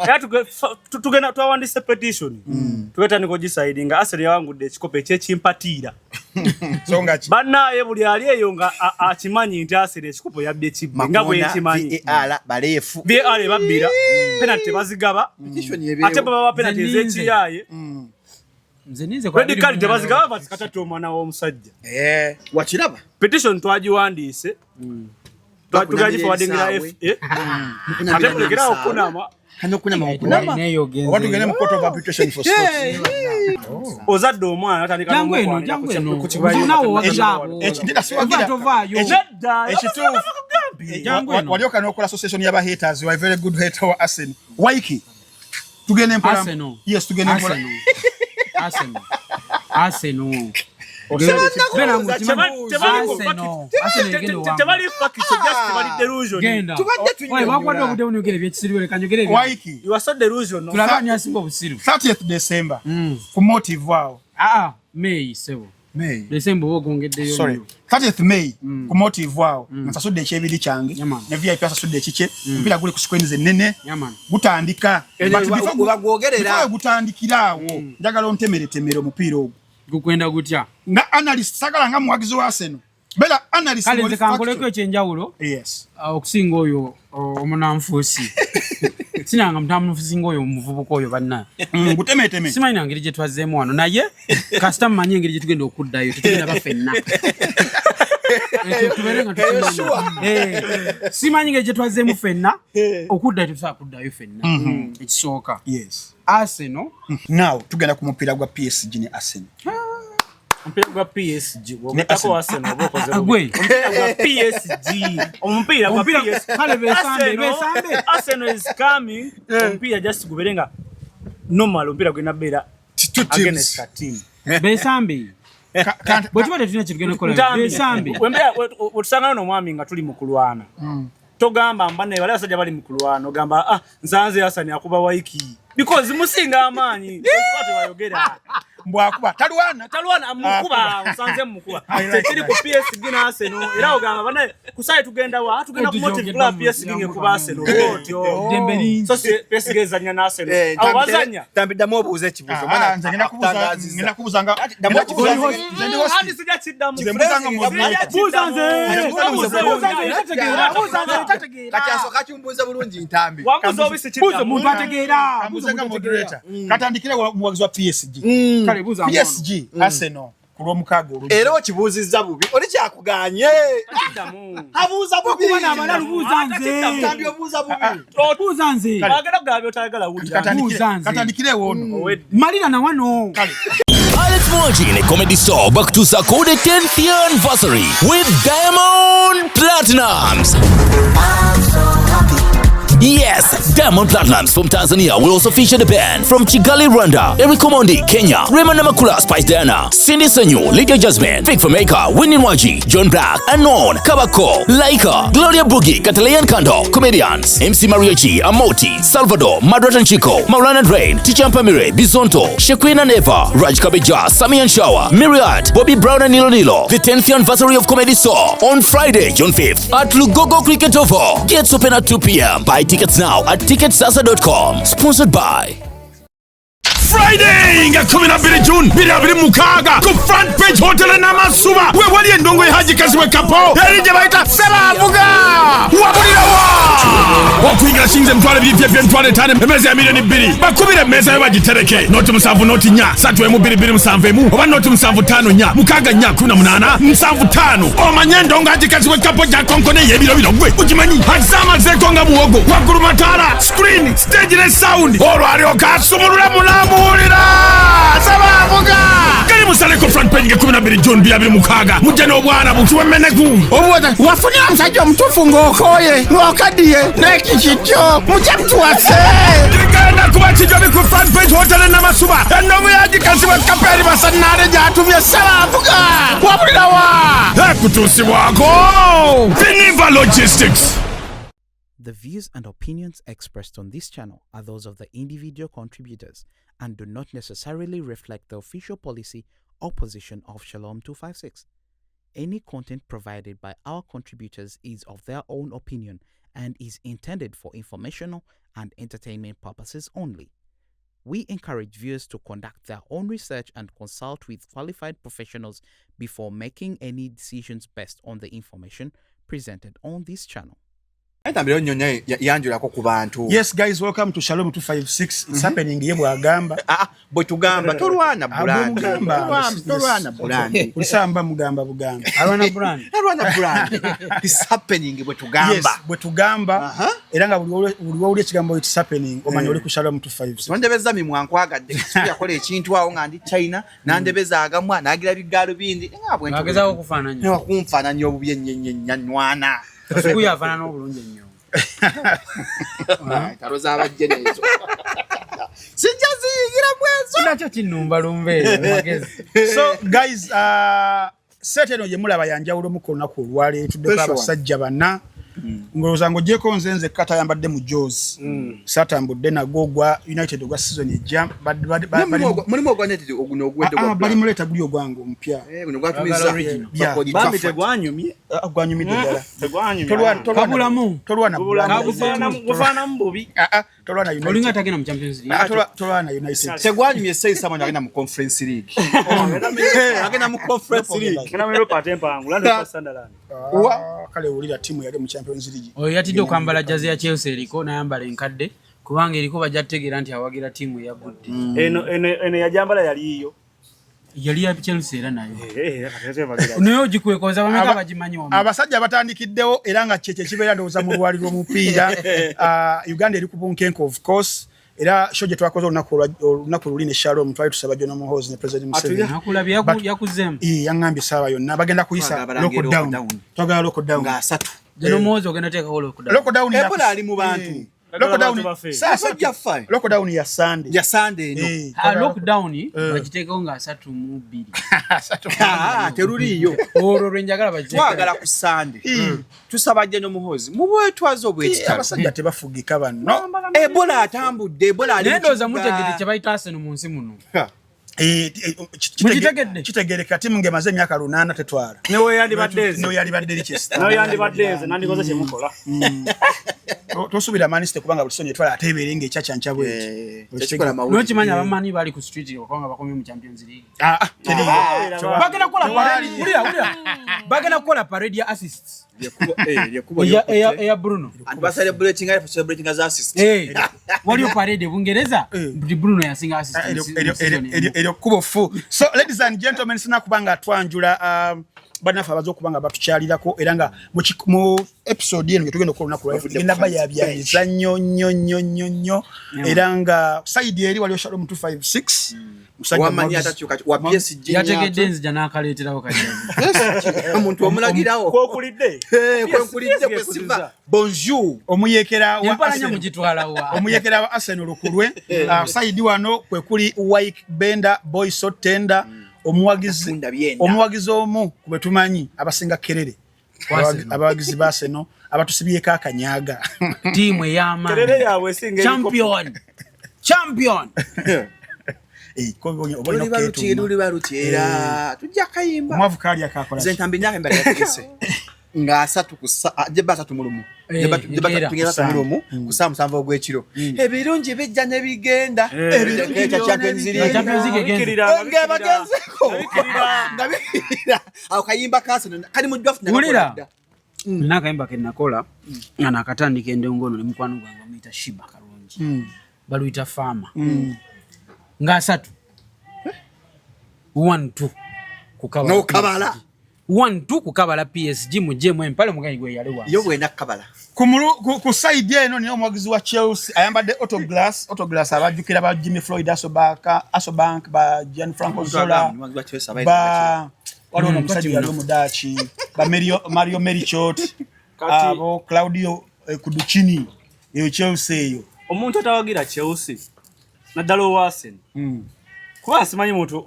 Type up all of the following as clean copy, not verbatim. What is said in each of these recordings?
Era tugenda twawandise petition. Tugetandika ogisigninga. Arsenal yawangudde ekikopo ekyekimpatiira. So nga ki? Bannaaye, buli ali eyo nga akimanyi nti Arsenal ekikopo yabbye kibbe, nga bwe nkimanyi. VAR baleefu. VAR ebabbira, penalty tebazigaba. Petition yebeewo. Ate bwe baba penalty Nze ninze. ez'ekiyaaye, Nze ninze. Red card tebazigaba, basikatatu omwana w'omusajja. Wakiraba. Petition twagiwandiise, Bakunamira tugagiforwardingira. ebisaawe. FA ate mulekerawo okunama. Kano kunama okunama. Oba tugende mu Court of Arbitration for Sports. Ozadde omwana, atandika Jangu eno, n'omukwanira jangu eno. ku kibayo. Naawe owagira abo. Ndida siwagira. Ova tovaayo. Nedda. Ekituufu. Jangu eno. Walioka n'okola association y'aba haters. You are a very good hater wa Arsenal. Waiki, tugende mpola. Arsenal. Yes, tugende mpola. Arsenal. Arsenal. Arsenal. Beera nga okimanyi. Arsenal. Arsenal egenda owangula. Tebali facts, just tebali delusion. Genda. Tubadde Oye, tunnyonnyola. wakwadde obudde buno, yogera ebyekisiru, leka njogere ebyange. Waiki, You are so delusional. Tulabe ani asinga obusiru. 30th December ku Motive awo. Aa, May sebo. May. December oba ogongeddeyo Sorry. nnyo. 30th May ku Motive awo. Nsasudde ekyebiri kyange. Yeah, man. Ne VIP asasudde ekikye. Omupiira guli ku screens ennene. Yeah, man. Gutandika. But we bagwogerera. before gutandikira awo, njagala ontemeretemere omupiira ogwo. Gukwenda gutya? Nga analyst, sagala nga muwagizi wa Arsenal. Bela analyst Kale ng'oli nze kankoleko factual. ekyenjawulo Yes. okusinga oyo omunanfuusi. Sinanga mutanfuusi ng'oyo omuvubuka oyo banna. Gutemeteme. Simanyi na ngeri gye twazzeemu wano, naye kasita mumanyi engeri gye tugenda okuddayo, tetugenda baffenna. Ekyo tubeere nga tukimanyi. Simanyi ngeri gye twazzeemu ffenna, okuddayo tetusobola kuddayo ffenna. Ekisooka, Arsenal. Now tugenda ku mupiira gwa PSG ne Arsenal. Omupiira gwa PSG bw'ogattako Arsenal oba okoze bubi. Gwe. Omupiira gwa PSG, omupiira gwa PSG. Kale beesambe, beesambe. Arsenal is coming. Omupiira just gubeere nga normal, omupiira gwena beera Two teams. against a team. Beesambe. Bwe tuba tetulina kyetugenda kukola, Ntambi, beesambe. wetusangana n'omwami nga tuli mu kulwana, togamba mba naye bali abasajja bali mu kulwana, ogamba, "Ah, nsanze Hasani akuba Waiki," because musinga amaanyi. Oba tebayogera. Mbwakuba talwana. Talwana, mukuba, nsanze mukuba. Tekiri ku PSG ne Arsenal, era ogamba banaye kusaye tugenda wa, tugenda ku Motive Club, PSG ngekuba Arsenal otyo. Ddembe lingi. So si PSG ezanya na Arsenal, abo bazanya. Tambiddamu obuuza ekibuuzo. Ah, nze ngenda kubuuza, ngenda kubuuza nga Ddamu ekibuuzo. Nze ndi host. Andi sijja kiddamu. Nze mbuuza nga moderator. Buuza nze. Buuza Buuza nze, tategeera. Buuza nze, tategeera. Kati asooka kimbuuza bulungi ntambi. Wambuuza obisi. Buuza Kiddamu. omuntu ategeera. Kambuuze nga moderator. Katandikire muwagizi wa PSG. Kale buuza mwono. PSG Arsenal ku lwomukaaga olujja. Era okibuuzizza bubi, oli kyakuganye. Kiddamu. Abuuza bubi. Kuba n'abalalu, buuza nze. Ntambi obuuza bubi. Buuza nze. Agenda kugamba byotayagala wulira. Buuza nze. Katandikire wono. Owedde. Malira na wano. Alex Mwagi ne Comedy Store bakutuusaako the 10th year anniversary with Diamond Platnumz. Yes, Diamond Platnumz from Tanzania will also feature the band from Kigali, Rwanda, Eric Omondi, Kenya, Rema Namakula, Spice Diana, Cindy Sanyu, Lydia Jasmine, Vic Fameka, Winnie Nwaji, John Black, Anon, Kabako, Laika, Gloria Boogie, Kataleyan Kando, comedians, MC Mariachi, Amoti, Salvador, Madratan Chico, Maulana Drain, Teacher Pamire, Bizonto, Shequina Neva, Raj Kabeja, Sami and Shawa, Myriad, Bobby Brown and Nilo Nilo. The 10th anniversary of Comedy Store on Friday, June 5th at Lugogo Cricket Oval. Gates open at 2 p.m. Buy tickets now at ticketsasa.com. Sponsored by Friday nga 12 June 2026 ku Front Page Hotel Namasuba we wali endongo ya Haji Kazibwe Kapo eri gye bayita Sebavuga wabulirawa. Okuyingira shinze 20,000 byepye 50,000, emmeeza ya 2 million. Bakubira emmeeza yo bagitereke 0 7 0 4 3 1 2 2 7 1 oba 0 7 5 4 6 4 18 7 5. Omanye endongo Haji Kazibwe Kapo gyakonkone ey'ebiro bino gwe ukimanyi azamazeeko nga muwogo waggulu mataala screen stage ne sound, olwo alyoka asumulula munamuwulira Sebavuga kali musaleko Front Page nga 12 June 2026. Mujja n'obwana bukiwemeneku. Obuwota wafunira omusajja omutuufu ng'okooye ng'okaddiye n'ekikikyo mujja mutuwase. Kigenda kuba kijobi ku Front Page Hotel Namasuba, endongo yagikazibwa Kaperi Basanaale gyatumye Sebavuga wabulirawa ekutuusibwako Viniva Logistics. The views and opinions expressed on this channel are those of the individual contributors and do not necessarily reflect the official policy or position of Shalom 256. Any content provided by our contributors is of their own opinion and is intended for informational and entertainment purposes only. We encourage viewers to conduct their own research and consult with qualified professionals before making any decisions based on the information presented on this channel. Entambiro nnyo nnyo yanjulako ku bantu. Yes guys, welcome to Shalom 256. It's happening ye bwagamba. Ah, bwe tugamba tolwana Ah, brand. bwe mugamba. Tolwana brand. Olisamba mugamba bugamba. Alwana brand. Alwana brand. It's happening bwe tugamba. Yes, bwe tugamba. Era nga buli wawulira ekigambo it's happening omanya oli ku Shalom 256. Tondebeza mimwa nkwagadde. Kisubi yakola ekintu awo nga ndi China, nandebeza agamwa, nagira bigaalo bindi. Nga bwe nti- Agezaako okufaananya. Ne wakunfaananya obubi ennyo ennyo ennyo nnwana. Kasuku afaanana obulungi ennyo. Entalo z'abajje nezo. Sijja ziyingira bwezo. Nakyo kinnumbalumba eyo magezi. So guys, set eno gye mulaba ya njawulo mu ku lunaku olwaleero tuddeko Special one. abasajja bana. Ngolowooza ng'ogyeko nze nzekka tayambadde mu jozi. Saatambudde nagwo ogwa United ogwa season ejja. Mulimu ogwa United oguno oguwedde gwa Bali muleeta guli ogwange omupya. Guno gwatumiza. Original. Yeah. Bambi tegwanyumye. Ah, gwanyumidde ddala. Tegwanyumye. Kabulamu. Tolwana Kabulamu. Gufaanamu bubi. Tolwana United. Olinga atagenda mu Champions League. Ah, tolwana United. Tegwanyumye Seyi Samuel agenda mu Conference League. Agenda mu Conference League. Genda mu Europa ate empangula, ndeka Sunderland. Ah, kale wulira ttiimu yali mu Champions League. Oyo yatidde okwambala jazi ya Chelsea eriko n'ayambala enkadde kubanga eriko bajja kutegeera nti awagira ttiimu eyagudde. Eno yajambala yali yiyo. Yali ya Chelsea era nayo. Eh, kati ate Naye ogikwekoza bameka bagimanyi wamu. Abasajja batandikiddewo era nga kyekyo ekibeera ndowooza mu lwali lw'omupiira. Ah, Uganda eri ku bunkenke of course. Era show gye twakoze olunaku luli ne Shalom twali tusaba General Muhoozi ne President Museveni. Nakulabye yakuzeemu. Yaŋŋambye essaawa yonna bagenda kuyisa Twagala balange lockdown. lockdown. Twagala lockdown. Nga asatu. General Muhoozi ogenda teekawo lockdown. Lockdown ya Ebola ali mu bantu. Lockdown Abantu bafe. saa satu. Bajja ffe. Lockdown ya Sunday. Ya Sunday eno. Ah, lockdown bagiteekewo nga 32. Ah, teruliiyo. Olwo lwe njagala bagiteekewo. Twagala ku Sunday. Tusaba General Muhoozi mu bwetwaze obw'ekitalo. Abasajja tebafugika bano. Ebola atambudde, Ebola ali Naye mu ndowooza kibuga. mutegedde kye bayita Arsenal mu nsi muno. Mukitegedde? Mukitegedde? Kitegeereka ttiimu ng'emaze emyaka 8 tetwala. Ne weyandibadde nze. Ne weyandibadde Leicester. Ne weyandibadde nze nandikoze kye mukola. Tosuubira Man City kubanga buli season etwala ate ebeere ng'ekyakyankya bw'eti. Tekikola mawulire. N'okimanyi abamanyi bali ku street okubanga bakomye mu Champions League. Ah, ah, teriiyo. Bagenda kukola parade, wulira, wulira. Bagenda kukola parade ya assists. Lyekkubo Eya Bruno. Anti bacelebratinga, celebratinga za assist. Waliyo parade e Bungereza, nti Bruno yasinga assist mu season emu. Eryo kkubo ffu. So ladies and gentlemen, sina kubanga twanjula bannaffe abaze okuba nga batukyalirako era nga mu episode eno gye tugenda okukola olunaku lwaleero tugenda ku bayabya mizannyo nnyo nnyo nnyo nnyo era nga side eri waliwo Shalom 256 musajja Wamanyi mwagizi. atakyuka wa PSG Yategedde nzija n'akaleeterawo kajjazi. Omuntu omulagirawo. Kwokulidde. Kwenkulidde kwe siva. Bonjour. Omuyekera wa Empalanya Arsenal. mugitwala wa? Omuyekera wa Arsenal lukulwe. Side wano kwe kuli Wyke Bender Boy Sotenda Atunda byenda. omuwagizi omu ku be tumanyi abasinga kerere. Abawagizi ba Arsenal abatusibyeko akanyaga. Ttiimu ey'amaanyi. Kerere yaabwe esinga ebikopo. Champion. Champion. Ko oba olina Luliba luti, okukeetuuma. luliba luti era tujja kayimba. Omwavu kaali akakola Nze ki? ntambi nnyaka embala yategese. Nga asatu ku jebba 31. Enkeera. Jebba 31 ku ssaawa 7 ogw'ekiro. Ebirungi bijja ne bigenda. Ebirungi Nga Champions League. Champions League egenze. Bikirira, Nga bagenzeko. Nga bikirira. Awo kayimba ka Arsenal kali mu draft nakakola Wulira. dda. Nina akayimba ke nakola nga nakatandika endongo ono ne mukwano gwange bamuyita Shiba Kalungi. Baluyita Farmer. Nga asatu. 1-2 kukabala. N'okabala. 1-2 kukabala PSG muggyemu empale muganyi gwe yali wansi. Yo bwena kabala. Ku side eno niyo omuwagizi wa Chelsea ayambadde autoglass, autoglass abajjukira ba Jimmy Floyd Asobank, ba Gianfranco Zola, Omuwagizi wa Chelsea abaye ba waliwo n'omusajja Pati yali omudaaki, ba Mario Merichot, Kati- abo Claudio Kuducini, eyo Chelsea eyo. Omuntu atawagira Chelsea naddala owa Arsenal. Kuba simanyi muntu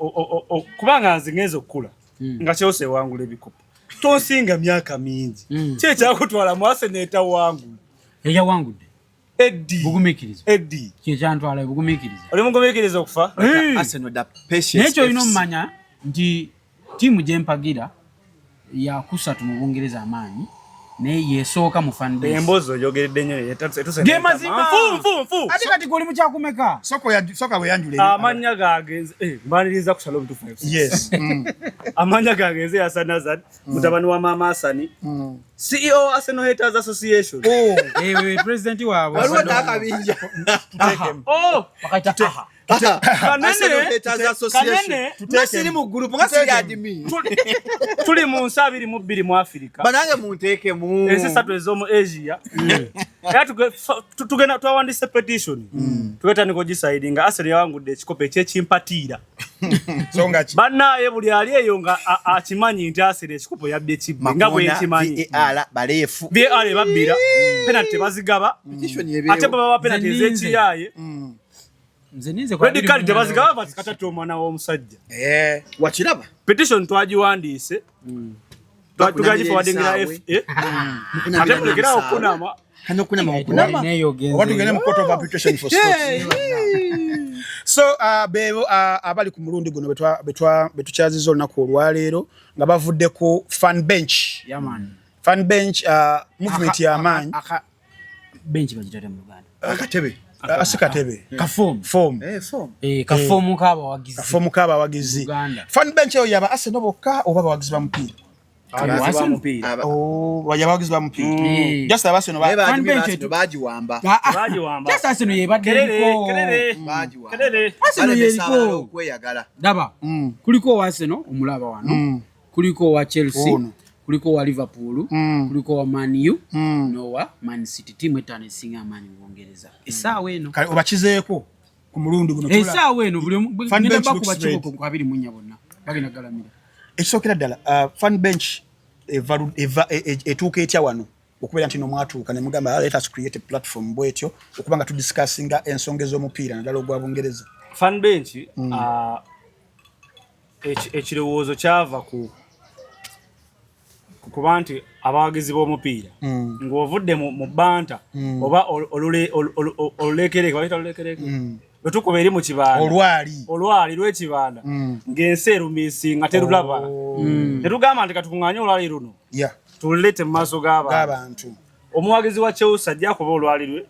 kubanga nze ngenze okukula nga Chelsea ewangula ebikopo. Tonsinga myaka mingi. Ki ekyakutwala mu Arsenal etawangula? Eyawangudde. Eddie. Bugumiikiriza. Eddie. Kye kyantwala bugumiikiriza. Oli mugumiikiriza okufa? Arsenal da patience. Naye ky'olina FC. omumanya nti ttiimu gye mpagira yakusatu mu Bungereza amaanyi Naye yesooka mu fan base. Emboozi oyogeredde nnyo etuse. Ge mazima. Nfu nfu nfu. Ate kati gwe oli mu kyakumeka? Soka weyanjule. Amannya gange mbaniriza ku Shalom 256. Yes. Amannya gange nze Hassan Azad, mutabani wa Maama Hassan, CEO Arsenal Haters Association. Oh. Ewe president waabwe. Waliwo n'akabinja. Oh, Bakayita aha. Kanene, Arsenal Haters Association. Kanene, Nga siri mu group, nga siri admin. Tuli mu nsi 22 mu Africa. Banange munteekemu. Ensi 3 ez'omu Asia. Era tugenda twawandise petition. Tugetandika ogisayininga. Arsenal yawangudde ekikopo ekyekimpatiira. So nga ki? Bannaaye buli ali eyo nga akimanyi nti Arsenal ekikopo yabbye kibbe nga bwe nkimanyi. VAR baleefu. VAR ebabbira, penalty tebazigaba. Petition ebeewo. Ate baba penalty Nze ninze. ez'ekiyaaye. Nze ninze kwa Red card tebazigaba basikatatu omwana w'omusajja. Wakiraba? Petition twagiwandiise. Tugagiforwardingira Mukunamira FA. Ate mulekerawo okunama. Kano kunama okunama. Oba tugende mu Court of Arbitration for Sports. So bebo abali ku mulundi guno betukyazizza olunaku olwaleero nga bavudde ku fan bench. Yeah, man. Fan bench movement y'amaanyi. Bench bagitadde mu Uganda. Akatebe. Si katebe. Kafomu. Form. Form. Kafomu k'abawagizi. Kafomu k'abawagizi. Uganda. Fan bench eyo yaba Arsenal bokka oba abawagizi ba mupiira? Oh, abawagizi ba mupiira. Just aba Arsenal Naye Fan baadimi bench Arsenal baagiwamba. Baagiwamba. Just Arsenal yebadde Kerere, eriko. kerere. Baagiwamba. Kerere. Arsenal Balemesa abalala yeriko. okweyagala. Daba. Kuliko owa Arsenal omulaba wano. Kuliko owa Chelsea. Ono. Kuliko owa Liverpool. Kuliko owa Man U. N'owa Man City. Ttiimu etaano esinga amaanyi mu Bungereza. Essaawa eno. Kale obakizeeko ku mulundi guno. Essaawa eno buli omu Fan ngenda bench bakuba looks red. kiboko ku 24 bonna. Bagenda galamira. Ekisookera ddala fan bench etuuka etya wano okubeera nti nomwatuuka ne mugamba, let us create a platform bwetyo okuba nga tudiscussinga ensonga ez'omupiira naddala ogwa Bungereza? Fan bench ekirowoozo kyava ku kuba nti abawagizi b'omupiira ng'ovudde mu banta oba olulekereke bayita olulekereke bwe tukuba eri mu kibanda, olwali, olwali lw'ekibanda ng'ensi erumiisi nga terulaba, ne tugamba nti katukuŋŋaanye olwali luno tululete mu maaso g'abantu. G'abantu. Omuwagizi wa Chelsea ajja kuba olwali lwe,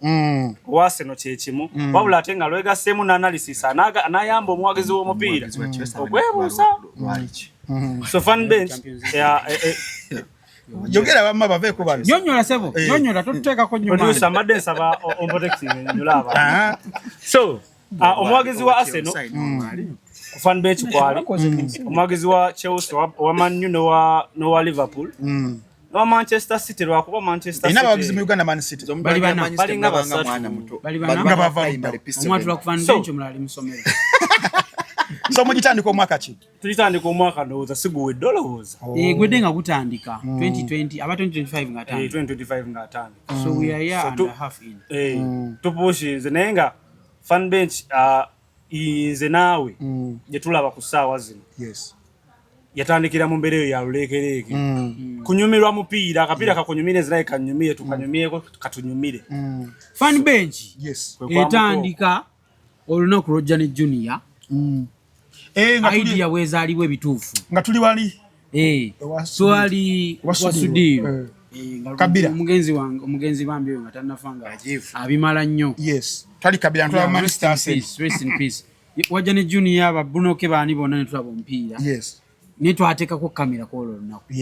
owa Arsenal kyekimu, wabula ate nga lwegasseemu n'analysis anayamba omuwagizi w'omupiira okwebuusa. So fan bench Yogera bamma baveeko bano. Nyonnyola sebo, nyonnyola, totuteekako nnyo maanyi. Producer, mbadde nsaba omprotecting nnyonyola abantu. So omuwagizi wa Arsenal ku fan bench kwali, omuwagizi wa Chelsea, owa Man U n'owa Liverpool n'owa Manchester City, lwakuba Manchester Erina abawagizi City mu Uganda, Man City? Bali bana. Balinga basatu. Bali bana. Nga bava ludda. Omu atula ku fan bench, omulala ali mu ssomero. So mugitandika omwaka ki? Tulitandika omwaka ndowooza siguwedde olowooza. Gwedde nga gutandika 2020 aba 2025 nga atandika. 2025 ng'atandika. So we are year So and a half in. Tupushinze naye nga fan bench nze naawe gye tulaba ku ssaawa zino yatandikira mu mbeera eyo ya luleekereeke, kunyumirwa mupiira, akapiira kakunyumire, nze naye kanyumire, tukanyumyeko, katunyumire. Fan bench Yes. Kwe kwa etandika olunaku lwojja ne Junior. Nga tuli Idea bwezaalibwa ebituufu. Nga tuli wali Ewa Twali Ewa wa Sudiiro. Sudiiro. Nga Kabira. Omugenzi wange, omugenzi bambi oyo nga tannafa nga abimala nnyo. Yes. Twali Kabira ntwala Yeah, Manchester rest in Arsenal. peace, rest in peace. Wajja ne Junior, babunoke baani bonna ne tulaba omupiira. Naye twateekako kamera ku olwo olunaku.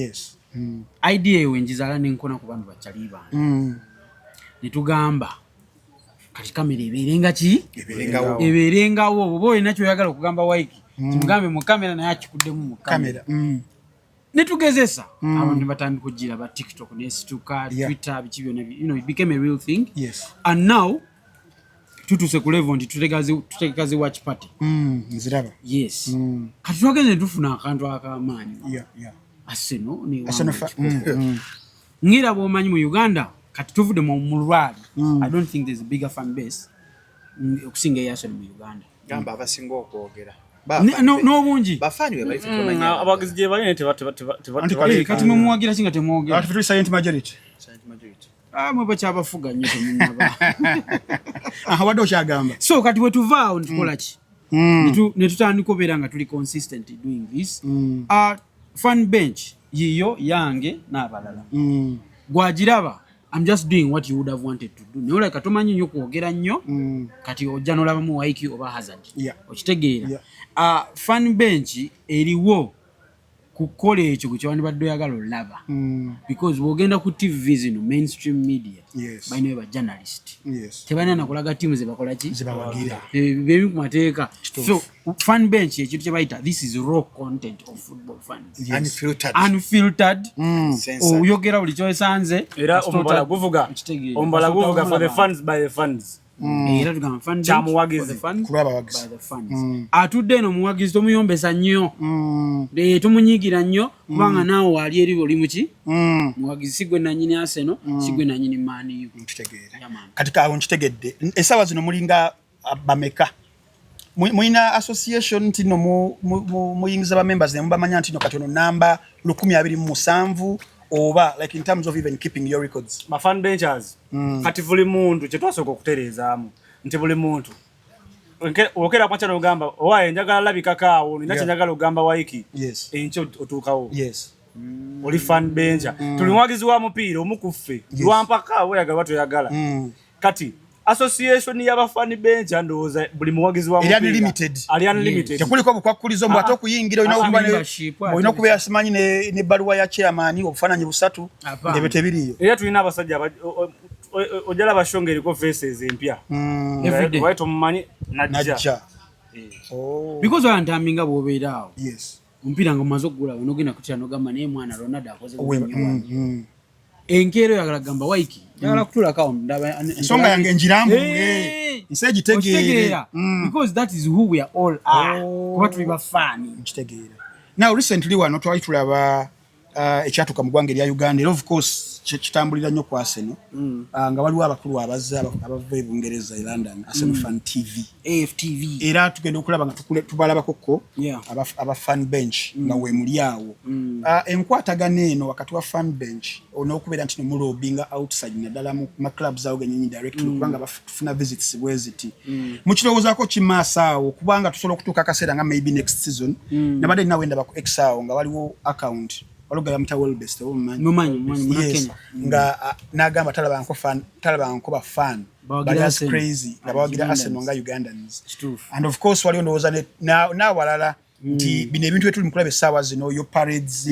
Idea eyo enjizaala nenkona ku bano bakyali bange. Ne tugamba kati kamera ebeerenga ki? Ebeerengawo. Ebeerengawo. Bw'oba olina ky'oyagala okugamba Waiki, kimugambe mu kamera naye akikuddemu mu kamera. Kamera. Ne tugezesa. Abantu ne batandika okugiraba, TikTok nesituka, Twitter, biki byonna, it became a real thing. And now tutuuse ku level nti tutegeka zi watch party. Nziraba. Yes. Kati twagenze ne tufuna akantu ak'amaanyi. Arsenal ne Arsenal wangula ekikopo. Ngira bw'omanyi mu Uganda kati tuvudde mu lwali. I don't think there's a bigger fan base okusinga eya Arsenal mu Uganda. Gamba abasinga okwogera. N'obungi. Bafaani be bali ffe tubamanyi. Abawagizi gye bali naye Anti Kati mwe muwagira ki nga temwogera? Ati tuli silent majority. Silent majority. Ah, mwe bakyabafuga nnyo temunnaba. Aha, wadde okyagamba. So kati bwe tuvaawo ne tukola ki? Ne tutandika obeera nga tuli consistent doing this. Fan bench yiyo yange n'abalala. Gwagiraba, I'm just doing what you would have wanted to do, naye olabika tomanyi nnyo kwogera nnyo. Kati ojja n'olabamu Waiki oba Hazard. Okitegeera? Yeah. Fan bench eriwo kukola ekyo gwe kyewandibadde oyagala olaba, because bw'ogenda ku TV zino, mainstream media, balina ba journalist, tebalina nakulaga tiimu zebakola ki. Zebawagira. Bebi ku mateeka. So fan bench, ekintu kye bayita, this is raw content of football fans. Unfiltered. Unfiltered. Censored. Oyogera buli kyosanze. Era omubala guvuga, Nkitegeera. omubala guvuga for the fans, by the fans. Era tugamba fan bench Kyamuwagizi. for the fans, Kulwa abawagizi. by the fans. Atudde eno omuwagizi tomuyombesa nnyo. Tomunyiigira nnyo, kubanga naawe waali eri oli muki muwagizi, si gwe nanyini Arsenal, si gwe nanyini Man U. Nkitegeera. Yeah, man. Kati kaawo nkitegedde. Essaawa zino mulinga bameka? Mulina association nti no muyingiza ba members ne mubamanya nti no kati ono namba 127, oba like in terms of even keeping your records? Ma fan benchers, kati buli muntu, kyetwasooka okutereezaamu nti buli muntu okera kwakya n'ogamba, "Owaye, njagala labikako awo, nina kyenjagala ogamba Waiki." Enkya otuukawo. Oli fan bencher, tuli muwagizi wa mupiira omu ku ffe, lwampaka oyagala oba toyagala. Kati association y'abafani bencher, ndowooza buli muwagizi wa Eri mupiira unlimited. Ali unlimited. Tekuliko obukwakkulizo mbw ate okuyingira olina Ah, okuba membership, ate olina okubeera simanyi n'ebbaluwa ya chairman, obufaananyi busatu. Hapana. Ebyo tebiriyo. Era tulina abasajja ojja laba show ng'eriko faces empya. Every day. Waye tomumanyi, najja. Najja. Because wantaminga bw'obeera awo, omupiira nga omaze okugulaba, nogenda kutira nogamba, "Naye mwana Ronaldo akoze bubi nnyo wano." Enkeera oyagala kugamba, "Waiki, njagala kutulako awo ndaba Ensonga yange njirambulule, nsi egitegeere." Okitegeera? Because that is who we are all are, kuba tuli bafaani. Nkitegeera. Now recently wano twali tulaba ekyatuuka mu ggwanga erya Uganda, era of course kitambulira nnyo ku Arsenal, nga waliwo abakulu abazze abava e Bungereza, e London, Arsenal Fan TV. AFTV. Era tugenda okulaba nga tubalabakoko aba fan bench nga weemuli awo. Enkwatagana eno wakati wa fan bench n'okubeera nti nomulobinga outside, naddala mu ma clubs awo genyini directly, kubanga tufuna visits bwe ziti, mukirowoozaako kimaaso awo? Kubanga tusobola okutuuka akaseera nga maybe next season, nabadde ninawe ndaba ku X awo nga waliwo account, waliwo gayamita Wellbest, oba omumanyi? Mumanyi, mumanyi, muna Yes. Kenya. Nga n'agamba talabanko ba fan Bawagira bali as Arsenal. crazy nga bawagira Ugandans. Arsenal nga Ugandans. Kituufu. And of course waliwo ndowooza n'awalala nti bino ebintu byetuli mukulaba essaawa zino, yo parades,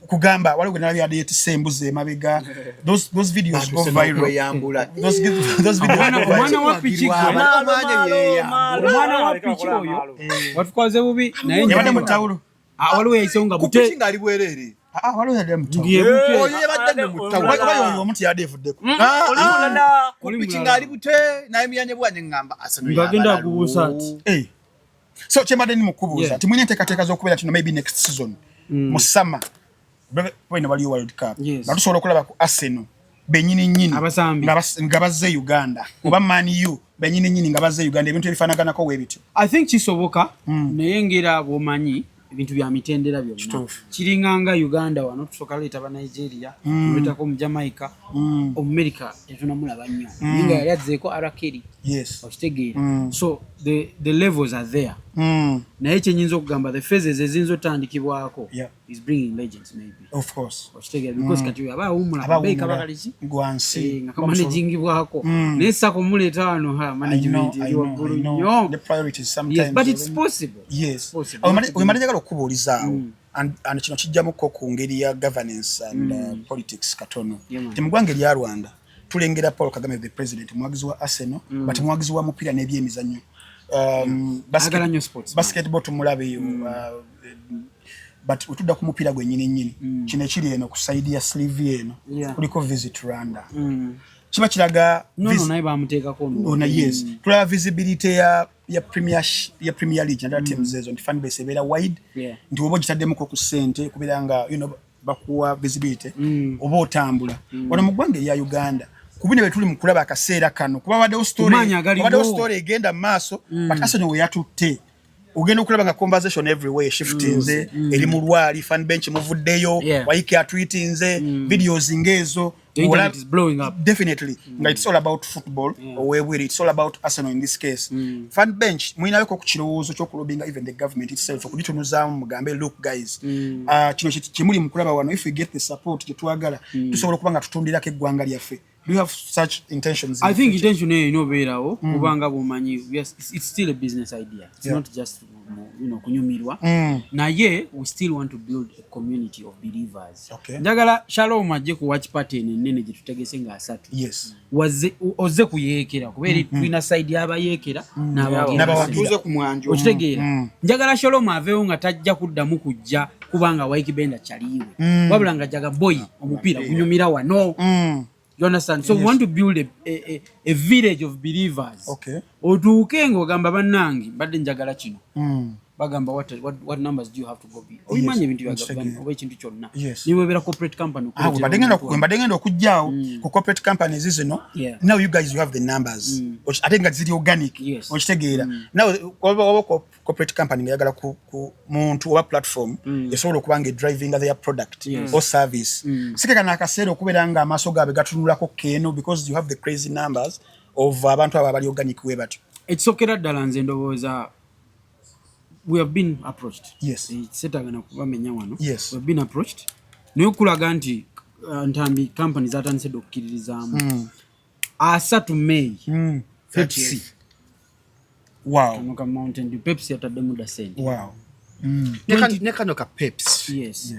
kugamba waliwo gwe nalabye yadde embuzi emabega. Those videos go viral. Okweyambula. Those videos go viral. Omwana wa piki Omwana yeeyambula. Omwana wa piki oyo watukwaze bubi, naye Yabadde mu tawulo. Ah, waliwo yayisewo nga Ku bute. piki ng'ali bwereere. Ah, ah, waliwo yadde mu tawulo. Ng'ebute. Oyo yabadde nno mu tawulo. Oba yoyo omuntu yadde evuddeko. Oli mulala. Ku piki ng'ali bute nayimuyanye bwanye ngamba Arsenal Ng'agenda y'abalalu. akubuusa ati. So kyembadde ndi mukubuuza nti mulina enteekateeka z'okubeera nti no maybe next season mu summer bweno waliyo World Cup, nga tusobola okulaba ku Arsenal benyini nyini Abasambi. nga bazze Uganda, oba Man U benyini nyini nga bazze Uganda, ebintu ebifaanaganako weebityo? I think kisoboka, naye ngera bw'omanyi ebintu bya mitendera byonna. Kituufu. Kiringanga Uganda wano, tusooka leeta ba Nigeria, oleetako omu Jamaica, Omumerica tetunamulaba nnyo, naye nga yali azzeeko arakeri. Okitegeera? So the levels are there, naye kyenyinza okugamba, the phases eziyinza otandikibwako is bringing legends maybe. Of course. Okitegeera? Because kati aba awummula, Aba akabeeyi kaba awummula. kaliki. Gwansi. Eh, nga kamanagingibwako, naye sako muleeta wano ha I know, management I eri know, waggulu I know. nnyo. The priorities sometimes. Yes, but it's possible. Possible. Wemale njagala okubuulizaawo, and kino kijjamuko ku ngeri ya governance and politics katono. Yeah, man. Ti mu ggwanga erya Rwanda tulengera Paul Kagame the president muwagizi wa Arsenal, but muwagizi wa mupiira n'ebyemizannyo. Ayagala nnyo sports, man. Basketball tumulaba eyo, but wetudda ku mupiira gwennyini nnyini, kino ekiri eno ku side ya sleeve eno, kuliko Visit Rwanda, kiba kiraga No, no, naye bamuteekako no. Ona, yes, tulaba visibility ya Premier League naddala teams ezo nti fan base ebeera wide, nti oba ogitaddemuko ku ssente kubeera nga bakuwa visibility, oba otambula. Wano mu ggwanga erya Uganda, ku bino bye tuli mu kulaba akaseera kano, kuba wabaddewo story, Kumaanyi agaliwo. wabaddewo story egenda mu maaso, but Arsenal we yatutte. Ogenda okulaba nga conversation everywhere shiftinze eri mu lwali, fan bench muvuddeyo, Waike atweetinze videos ngezo. The internet is blowing up. Definitely. Nga it's all about football, owebwere it's all about Arsenal in this case. Fan bench mulinayo ku kirowoozo ky'okulobinga even the government itself okugitunuzaamu, mugambe, "Look guys, kino kyemuli mukulaba wano, if we get the support gye twagala, tusobola okuba nga tutundirako eggwanga lyaffe"? Do you have such intentions in I the think future? Intention eyo erina obeerawo, kubanga bwomanyi, yes, it's still a business idea. It's not just kunyumirwa, naye we still want to build a community of believers. Njagala Shalom ajje ku watch party eno ennene gye tutegese nga 30. Ozze kuyeekera, kuba eri tulina side y'abayeekera n'abawagira. N'abawagira. Tuze ku mwanjo. Okitegeera? Njagala Shalom aveewo nga tajja kuddamu kujja, kubanga Waiki Benda kyaliiwe, wabula nga jaga boy omupiira gunyumira wano. You understand? So we want to build a village of believers. Otuuke ng'ogamba, "Bannange, mbadde njagala kino." Bagamba, What numbers do you have to go be?" Obimanyi ebintu bya Nkitegeera. government oba ekintu kyonna. Niwebeera corporate company, Ah, okuleetera we mbadde ngenda okujjaawo ku corporate companies zino. Now you guys, you have the numbers. Ate nga ziri organic. Okitegeera? Now waba corporate company nga yagala ku muntu oba platform esobola okuba nga edrivinga their product or service, sikekana akaseera okubeera nga amaaso gaabwe gatunulako keeno, because you have the crazy numbers of abantu abo abali organic we batyo. Ekisookera ddala, nze ndowooza we have been approached. Seetagana kubamenya wano. We have been approached, naye okulaga nti Ntambi, company zatandise dde okukkiririzaamu. 30 May, Pepsi, kano ka Mountain Dew, Pepsi yataddemu dda sente. Ne kano ka Peps. Yes.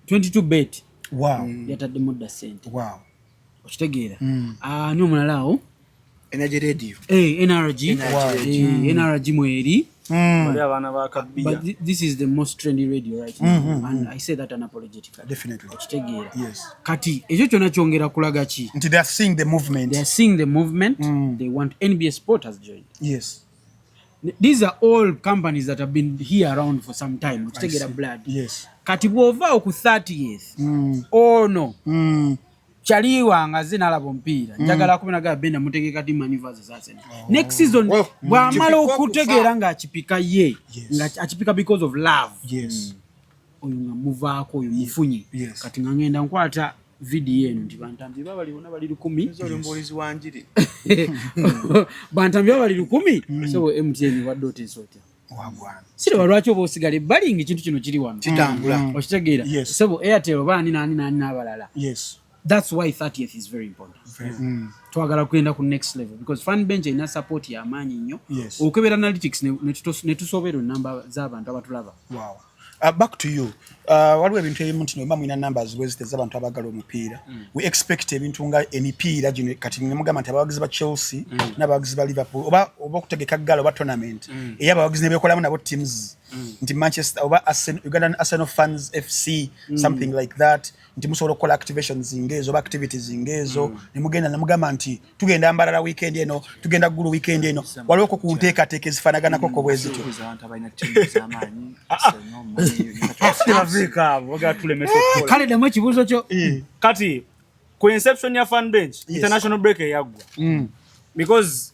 22 Bet yataddemu dda sente. Okitegeera? Ani omulala awo? Energy Radio. Eh, NRG. Eh, NRG mweri. Bali abaana ba kabiya. But this is the most trendy radio right now, and I say that unapologetically. Okitegeera? Kati ekyo kyonna kyongera kulaga ki? Nti they are seeing the movement. They are seeing the movement. They want. NBA Sport has joined. These are all companies that have been here around for some time. Okitegeera, blood? Yes. Kati bw'ovaawo ku 30th, ono kyaliwanga ze nalaba omupiira, njagala kuba nagala Benda mutegeka di maneuvers za Arsenal next season. Oh, Bw'amala kipika okutegeera ng'akipika ye, nga akipika because of love, oyo nga muvaako, oyo mufunye. Kati nga ngenda nkwata vidiyo eno nti bantambi babali bonna bali 1,000. Nze oli mubuulizi wa njiri. Bantambi babali 1,000, so MTN wadde oteesa otya? Wagwana. Siraba lwaki oba osigala ebbali nga ekintu kino kiri wano. Kitambula. Okitegeera? Sebo, Airtel oba ani nani nani n'abalala. That's why 30th is very important. Twagala kugenda ku next level because fan bench erina support y'amaanyi nnyo. Okebera analytics ne tusoberwa enamba z'abantu abatulaba. Wow. Back to you. Waliwo ebintu ebimu nti noba mulina numbers bwezite z'abantu abaagala omupiira, we expect ebintu nga emipiira gino. Kati nemugamba nti abawagizi ba Chelsea n'abawagizi ba Liverpool, oba okutegeka gala oba tournament eyo abawagizi ne beekolamu nabo teams, nti Manchester oba Arsenal, Ugandan Arsenal Fans FC, something like that, nti musobola okukola activations ngeezo oba activities ngeezo, ne mugenda ne mugamba nti tugenda Mbarara weekend eno, tugenda Gulu weekend eno. Waliwo ku nteekateeka ezifaanaganako ko bwe zityo? Okuza abantu abalina ttiimu ez'amaanyi, Arsenal, Man U, Tebaviiko abo bagala tulemesa okukola. Kale ddamu ekibuuzo kyo. Kati ku inception ya fan bench, international break eyaggwa, because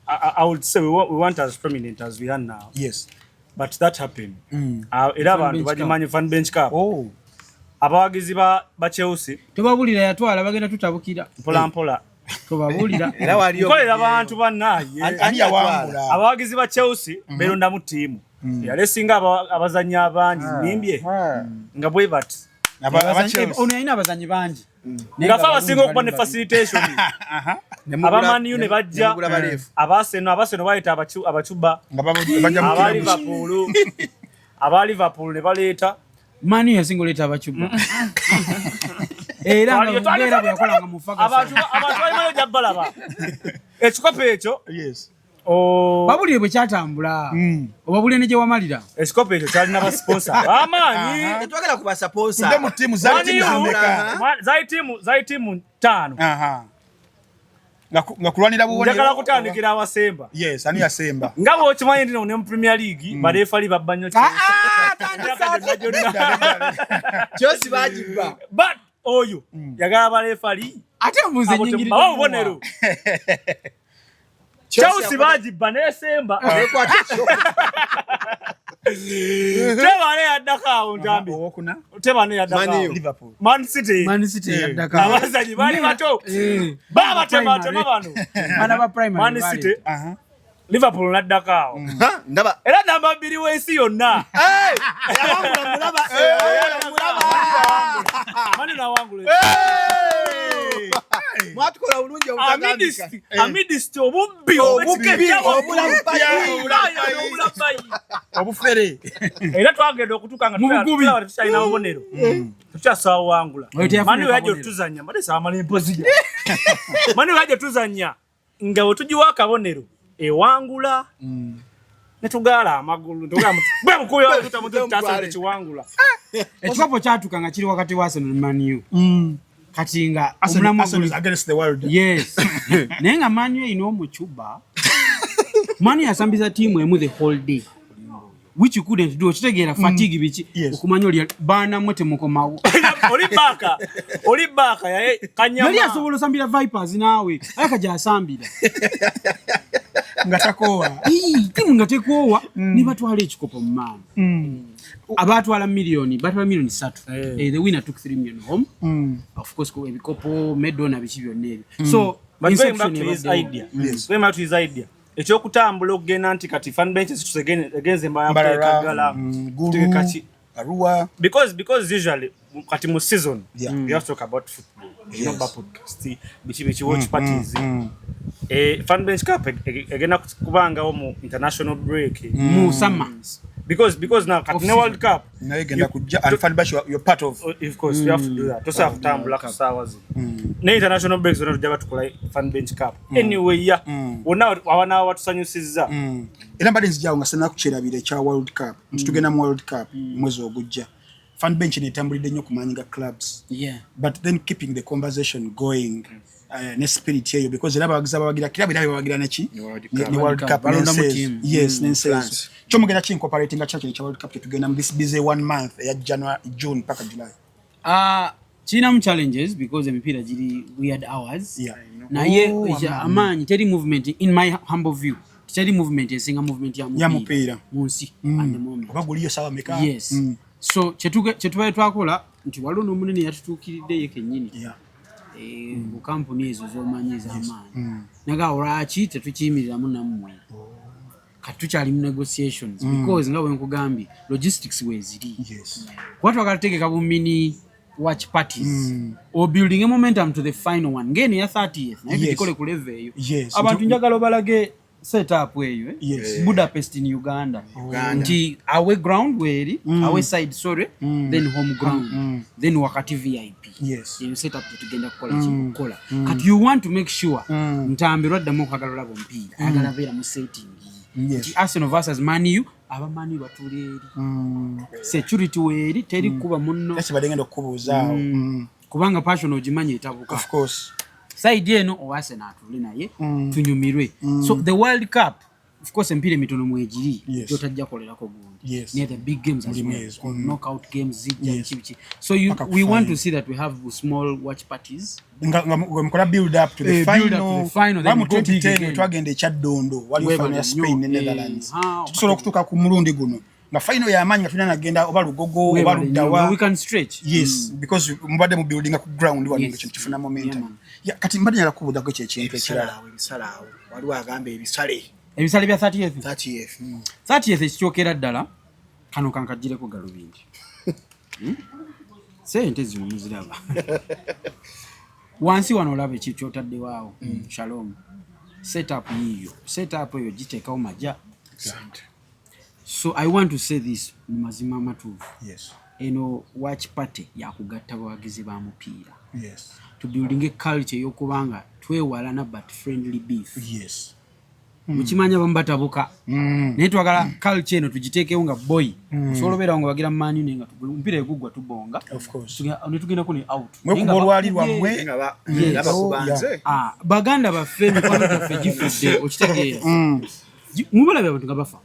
I would say we weren't as prominent as we are now, but that happened. Era abantu Bench. bagimanyi Fan Bench Cup. Oh. Abawagizi ba Chelsea. Tobabulira yatwala, bagenda tutabukira. Mpola mpola. Tobabulira. Era waliyo nkolera bantu bannaye. Ani yawangula? Abawagizi ba Chelsea berondamu ttiimu yali esinga abazannyi abangi, nimbye nga bwe bati. Aba Chelsea. Ono yalina abazanyi bangi. Nga fe abasinga okuba ne facilitation, aba Man U ne bajja, nemugula baleefu. Abaseno bayita abacuba Nga bajja mu aba kiramu. Liverpool, aba Liverpool ne baleeta. Man U yasinga oleeta abacuba, era nga era bwe yakolanga mu Ferguson. Abantu balimayo ojja balaba ekikopo ekyo. Babulire bwe kyatambula, obabulire ne gye wamalira. Ekikopo ekyo kyalina basponsor bamaanyi. Tetwagala ku basponsor. Tudde mu ttiimu, zaali ttiimu Man U, zimeka? Zaali ttiimu 5. Aha. Nga kulwanira buwonero. Njagala kutandikira awasemba. Yes, ani yasemba? Nga bw'okimanyi nti ne mu Premier League bareefali babba nnyo Chelsea. Gyonna gyonna. Chelsea bagibba. But oyo yagala bareefali Ate mbuze abo nyingirira temubawa obubonero. Chelsea bagibba nesemba tebane yaddako awo ntambi tebane yaddako Man City. Man City yaddako awo. Abazanyi bali bato babatematema bano Bana ba primary Man bali. City, Liverpool naddako awo Ndaba era namba 2 w'ensi yonna. Yawangula mulaba. Mani nawangula. Mwatukola bulungi obutagambika. Amidst obubbi Obubbi, obulabayi obufere era twagenda okutuuka nga Mu bugubi. tulaba tetukyalina bubonero, tukyasobola wangula. Oyo teyafuna Mani weyajja kabonero. otuzannya mbadde saamala empozi. Mani weyajja otuzannya nga bwe tugiwa akabonero ewangula netugaala amagulu bwe mukubi tekiwangula. Ekikopo kyatuka nga kiri wakati wa Arsenal ne Man U. Kati nga omulamwa Arsenal guli is against the world. Yes. Naye nga Man U erina omucuba. Man U yasambiza ttiimu emu the whole day. Which you couldn't do. Okitegeera fatigue biki. Yes. Okumanya oli baana mmwe temukomawo. Oli baaka, oli baaka yaye kanyama. Yali asobola osambira Vipers naawe. Alaka gy'asambira. Nga takoowa. Ii, ttiimu nga tekoowa ne batwala ekikopo mu maanyi. Abatwala miliyoni, batwala miliyoni 3. Eh, the winner took 3 million home. Of course ebikopo, medal na biki byonna ebyo. So But going back inception to his ebaddewo. idea, going back to his idea, ekyokutambula okugenda nti kati fan benches tusegenze Mbarara, mbalakagala Gulu, Arua. because usually kati mu season we have to talk about football, you know, ba podcast biki biki, watch parties, fan bench cup egenda kubangawo mu international break Mu summer. Because now kati ne World Cup Naye genda kujja and fan bash you're part of. Of course we have to do that. Tosobola kutambula ku ssaawa zino ne international breaks zonna tujja batukola fan bench cup anyway ya wonna awanaawa watusanyusizza. Era mbadde nzijawo nga sina kukyerabira ekya World Cup nti tugenda mu World Cup mwezi ogujja. Fan bench netambulidde nnyo ku maanyi ga clubs, but then keeping the conversation going ne spirit eyo, because era abawagizi abawagira kirabu era bebawagira neki ne World Cup Balondamu n'ensi ezo. team. Yes, n'ensi ezo kyomugenda ki incorporatinga kya kino ekya World Cup kyetugenda mu this busy one month eya January, June paka July. Kirinamu challenges because emipiira giri weird hours. Naye Oh, amaanyi teri movement, in my humble view, teri movement esinga movement ya Ya mupiira mupiira. mu nsi at the moment. Oba guliyo sawa meka. Yes. So kyetubaye twakola nti waliwo n'omunene yatutuukiridde ye kennyini mu kampuni ezo z'omanyi ez'amaanyi naga lwaki tetukiyimiriramu nammwe. Kati tukyali mu negotiations because nga bwe nkugambye logistics weeziri kuba twagala tutegeka bu mini watch parties or building a momentum to the final one ng'eno ya 30th naye tugikole ku level eyo. Abantu njagala obalage setup eyo, eh? Budapest in Uganda. Uganda. Nti away ground weeri, away side, sorry, then home ground, then wakati VIP. Eyo setup tetugenda kukola ki kukola. Kati you want to make sure Ntambi lwaddamu okwagala olaba omupiira ayagala beera mu setting nti Arsenal versus Man U, aba Man U batuula eri, security weeri, teri kuba munno. Ekibadde ngenda okukubuuzaawo. Kubanga passion ogimanyi etabuka. Of course. Side eno owa Arsenal atule naye tunyumirwe. So the World Cup, of course emipiira emitono mwegiri gyotajja kolerako gundi near the big games as well. Ezo. Knockout games zijja biki biki, so Paka ku we want to final. see that we have small watch parties. Nga mukola build up to the Build up to final. the final, then Ba mu we go big 2010 again. twagenda ekyaddondo waliwo Webale final ya Spain ne nnyo, Netherlands. Tusobola okutuuka ku mulundi guno nga final y'amaanyi nga tulina nagenda oba Lugogo oba Webale nnyo, luddawa. we can stretch. Yes, because mubadde mu buildinga ku ground wano nga kintu kifuna Yeah, momentum. man. Yeah, kati mbadde njagala kubuuzako ekyo ekintu ekirala. Ebisale awo, ebisale awo, waliwo agamba ebisale. Ebisale bya 30th. 30th. 30th ekikyokera ddala kano kankagireko galubindi. Sente zino muziraba wansi wano, olaba ekyo kyotaddewo Shalom setup yiiyo, setup eyo giteekawo maja. So I want to say this mu mazima amatuufu, eno watch party yakugatta bawagizi ba mupiira to building a culture ey'okubanga twewalana but friendly beef. Mukimanya abamu batabuka naye twagala culture eno tugiteekewo nga boy osobola obeerawo nga wagira Man U naye nga omupiira eguggwa tubonga. Of course. Netugendako ne out. Mwekuba Naye nga olwali lwammwe. Nga Yes. bakubanze. Ah, baganda baffe, emikwano gyaffe gifudde, okitegeera. Mubalabe abantu nga bafa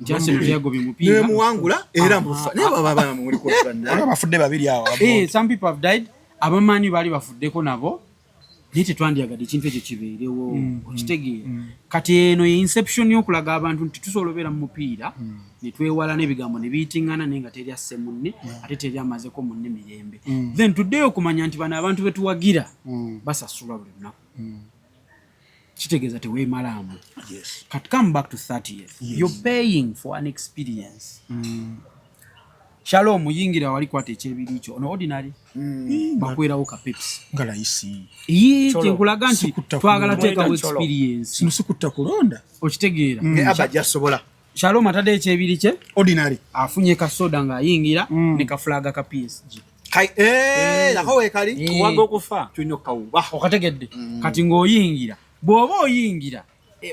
nti Arsenal teyagobye mupiira. Nemuwangula era mufa naye baba abaana muliko. Waliwo abafudde babiri awo. Eh, some people have died. Aba Man U baali bafuddeko nabo. Naye tetwandyagadde ekintu ekyo kibeerewo, okitegeera? Kati eno ye inception y'okulaga abantu nti tusobola obeera mu mupiira ne twewala n'ebigambo ne biyitingana, naye nga teri asse munne, ate teri amazeko munne mirembe. Then tuddeyo okumanya nti bano abantu betuwagira basasulwa buli lunaku, kitegeeza teweemalaamu. Kati come back to 30th. You're paying for an experience. Shalom, yingira wali, kwata ekyebiri kyo ono ordinary, bakwerawo ka Pepsi. Nga layisi. Ii, kyenkulaga nti Sikutta twagala kulonda. teekawo Cholo. experience. Kino sikutta kulonda. Okitegeera? Ne aba jasobola. Shalom atadde ekyebiri kye ordinary, afunye kasoda ng'ayingira ne kafulaga ka PSG. Kai nako weekali. Kuwaga okufa. Tulina okukawuba. Okategedde? Kati ng'oyingira, bw'oba oyingira,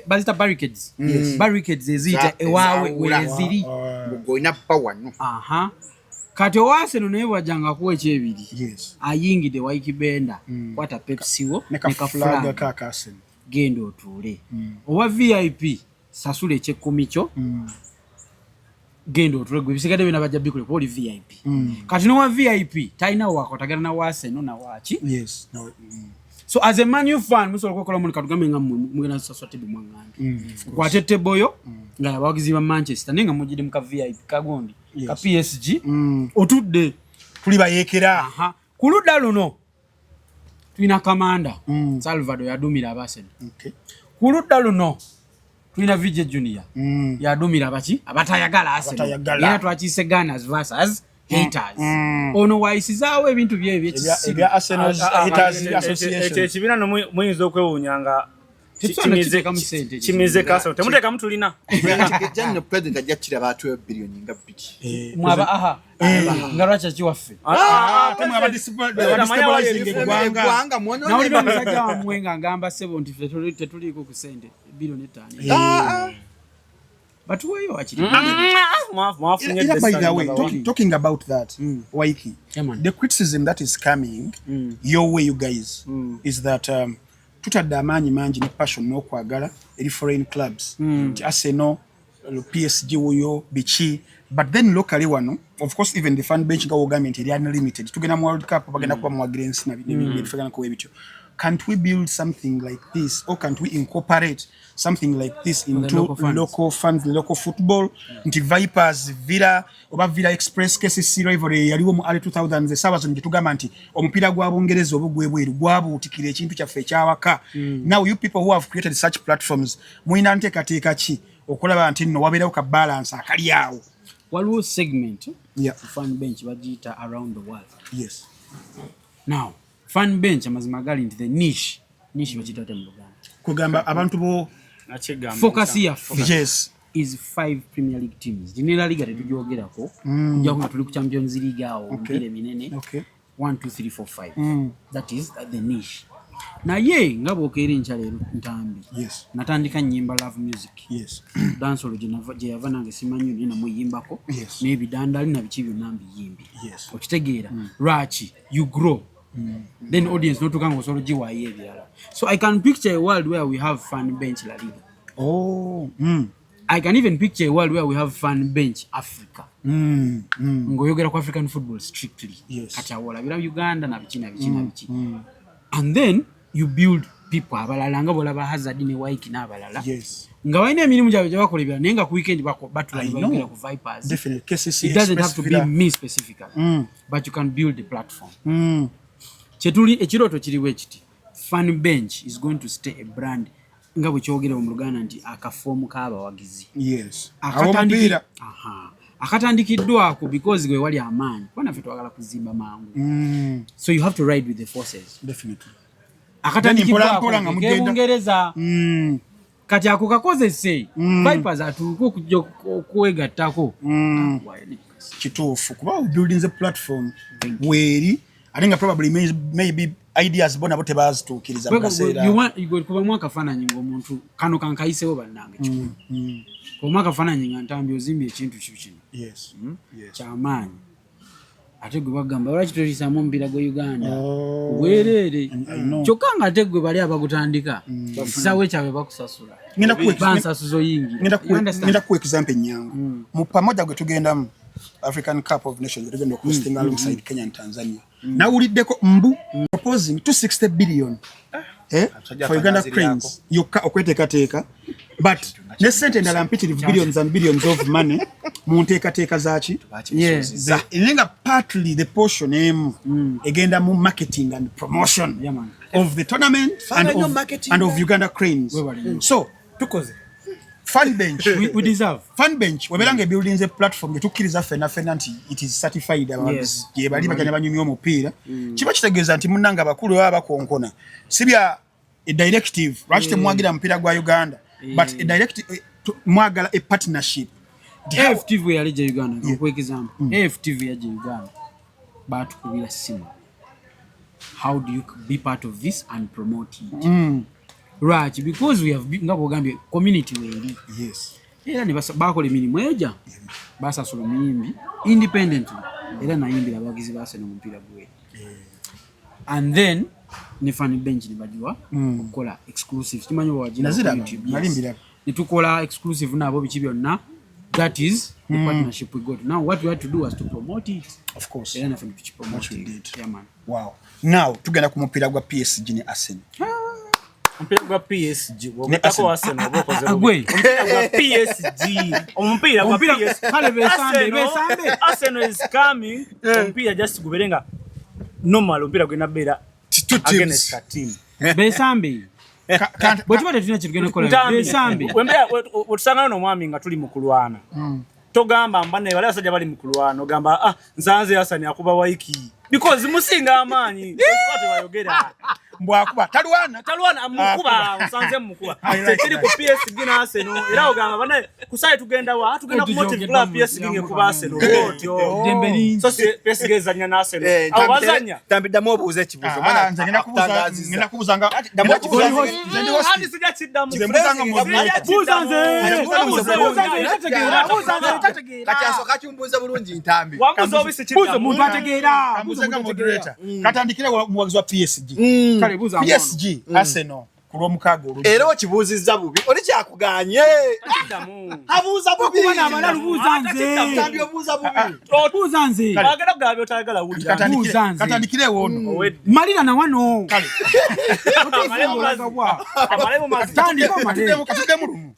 bazita barricades, barricades eziyita ewaawe Ezaawula. weziri. Gwe olina bba wano. Aha, kati owa Arsenal naye bwajja nga akuwa ekyebiri, ayingidde waikibenda, kwata Pepsi wo ne ne kafulaga kafulaga ka Arsenal. Genda otuule. Owa VIP, sasula ekyekumi kyo, genda otuule. Gwe ebisigadde byonna bajja bikule kuba oli VIP. Kati nowa VIP talina wakwatagana na wa Arsenal na waki. Yes, no. So as a Man U fan, musobola okwekola muni. Katugambe nga mmwe mugenda kusasula table, mwaŋŋambye kwate table yo nga abawagizi ba Manchester, naye nga mugire mu ka VIP kagundi ka PSG, otudde. Tuli bayeekera. Aha. Ku ludda luno tulina kamanda Salvador, yadumira aba Arsenal. Ku ludda luno tulina VJ Junior, yadumira abaki abatayagala Arsenal. Abatayagala. Era twakiise Gunners versus haters. Ono wayisizaawo ebintu bye ebyekisiru. Ebya Arsenal Haters Association. Ekyo ekibiina no muyinza okwewuunya nga Tetusobola kiteekamu ssente ekyo. Kimize kasolo temuteekamu, tulina. Janno president ajja kiraba atuwe biliyoni nga 2. Mwaba aha nga lwaki akiwaffe? Ate mwe abadestabilizing eggwanga. Eggwanga mwonone. Nawulira omusajja wammwe nga ngamba, ssebo, nti ffe tetuliiko ku ssente biliyoni 5 batuweeyo wakiri. Mwafunye. Ila, by the way, talking about that, Waiki, Yeah, man. the criticism that is coming your way, you guys, is that tutadde amaanyi mangi ne passion n'okwagala eri foreign clubs, nti Arsenal, PSG wuyo biki, but then locally wano, of course, even the fan bench nga wogambye nti eri unlimited, tugenda mu World Cup, bagenda kuba muwagira ensi nebifaananako ebityo. Can't we build something like this, or can't we incorporate something like this into local fans? Local fans, local football, nti Vipers Villa oba Villa Express KCC rivalry yaliwo mu early 2000s, essaawa zino gyetugamba nti omupiira gwa Bungereza oba ogw'ebweru gwabuutikira ekintu kyaffe ekyawaka? Now, you people who have created such platforms, mulina nteekateeka ki okulaba nti nno wabeerawo ka balance akali awo? Waliwo segment ku fan bench bagiyita around the world. Now, fan bench, amazima gali nti the niche bakiyita te mu Luganda? Kugamba abantu bo. Focus yaffe is five Premier League teams. Ginera liga tetugyogerako, kujjako nga tuli ku Champions League awo, emipiira eminene. 1 2 3 4 5, that is the niche. Naye nga bw'okeera enkya leero, Ntambi, natandika nyimba love music, dancehall gye yava nange simanyi, naye namuyimbako n'ebidandali na biki byonna mbiyimbi. Okitegeera lwaki? You grow, then audience notuuka nga osobola ogiwaayo ebirala. So I can picture a world where we have fan bench La Liga. I can even picture a world where we have fan bench Africa, ng'oyogera ku African football strictly. Kati awo olabira Uganda na biki na biki na biki, and then you build people abalala nga bwolaba Hazard ne Waiki n'abalala nga balina emirimu gyabwe gye bakola ebirala, naye nga ku weekend batula I ne bayogera know. ku Vipers. Definitely. KCC It doesn't Express have to be Villa. me specifically, but you can build a platform. Kyetuli ekirooto kiriwo ekiti, fan bench is going to stay a brand, nga bwe kyogerera mu Luganda nti akafoomu k'abawagizi. Ab'omupiira. Aha. Akatandikiddwako because gwe wali amaanyi, kuba naffe twagala kuzimba mangu, so you have to ride with the forces. Akatandikiddwako Then mpola mpola nga mugenda. Bungereza. Kati ako kakozese Vipers atuuke okujja okwegattako. Kituufu, kuba building the platform weeri, ate nga probably maybe ideas bo nabo tebazituukiriza mu kaseera. Kubamu akafaananyi ngaomuntu kano kankayisewo, bannange, kikulu. Kubamu akafaananyi nga Ntambi ozimbye ekintu kyo kino kyamaanyi, ate gwe bagamba lwaki toyisaamu omupiira gwe Uganda? Oh, Bwereere. I know. Kyokka nga ate gwe bali abagutandika, ekisaawe kyabwe bakusasula, Ngenda bansasuza oyingira. Ngenda You understand? Ngenda kuwa example ennyangu. Mu pamoja gwe tugendamu, African Cup of Nations tugenda okuhostinga alongside Kenya and Tanzania. Nawuliddeko mbu proposing 260 billion for Uganda Cranes yokka okweteekateeka, but ne sente endala mpitirivu, billions and billions of money mu nteekateeka zaki. Naye nga partly the portion emu egenda mu marketing and promotion Yeah, man. of the tournament Marketing. and of Uganda Cranes. So tukoze Fan Bench, We deserve. Fan Bench webeera nga ebuildinze platform gyetukkiriza ffenna ffenna nti it is certified, abawagizi gye bali bajja ne banyumya omupiira, kiba kitegeeza nti munnange abakulu baba bakonkona si bya a directive lwaki temwagira mupiira gwa Uganda, but a directive, mwagala a partnership. AFTV yali gye Uganda, okuwa example, AFTV yajja Uganda, batukubira simu, "How do you be part of this and promote it?" Lwaki? Because we have nga bwogambye, community weeri. Era ne bakola emirimu egya, basasula omuyimbi independently, era nayimbira abawagizi ba Arsenal omupiira guwere, and then ne Fan Bench ne bagiwa okukola exclusive, kimanyi oba wagira ku Naziraba, YouTube, nali yes. mbiraba. Ne tukola exclusive nabo, biki byonna. That is the partnership we got. Now what we had to do was to promote it. Of course. Era naffe netukipromote. What we did. Yeah, man. Wow, now tugenda ku mupiira gwa PSG ne Arsenal. Omupiira gwa PSG Ne bw'ogattako Arsenal. Arsenal oba okoze bubi. Agwe. Omupiira gwa PSG, omupiira gwa PSG. Kale besambe, Arsenal- besambe. Arsenal is coming. Omupiira just gubeere nga normal, omupiira gwena beera Two teams. against a team. Besambe. Bwe tuba tetulina kyetugenda kukola, Ntambi, besambe. wetusangana n'omwami nga tuli mu kulwana, togamba mba naye bali abasajja bali mu kulwana, ogamba, "Ah, nsanze Hasani akuba waiki," because musinga amaanyi. Okuba tebayogera. Mbwakuba talwana. Talwana, mukuba, nsanze mukuba. I like Tekiri ku PSG n'Arsenal, era ogamba banaye kusaye tugenda wa, tugenda ku Motive Club, PSG ngekuba Arsenal bwotyo. Ddembe lingi. So si PSG ezannya n'Arsenal, abo bazannya. Tambi, ddamu obuuze ekibuuzo. Ah, nze ngenda kubuuza, ngenda kubuuza nga Ddamu ngenda ekibuuzo. kubuuza, nze ndi host. Andi sijja kiddamu. Nze mbuuza nga moderator. Buuza nze. Buuza Buuza nze, tategeera. Buuza nze, tategeera. Kati asooka kimbuuza bulungi, Ntambi. Wambuuza obi, Buuza sikiddamu. omuntu ategeera. Kambuuze nga moderator. Katandikire muwagizi wa PSG. Kale buuza mwono. PSG Arsenal ku lwomukaaga olujja. Era okibuuzizza bubi, oli kyakuganye. Kiddamu. Abuuza bubi. Kuba n'abalalu, buuza nze. Ntambi, obuuza bubi. Buuza nze. Agenda kugamba byotayagala wulira. Buuza nze. Katandikire wono. Owedde. Malira na wano. Kale. Amale mu mazzi. Tandika omale. Katuddemu lumu.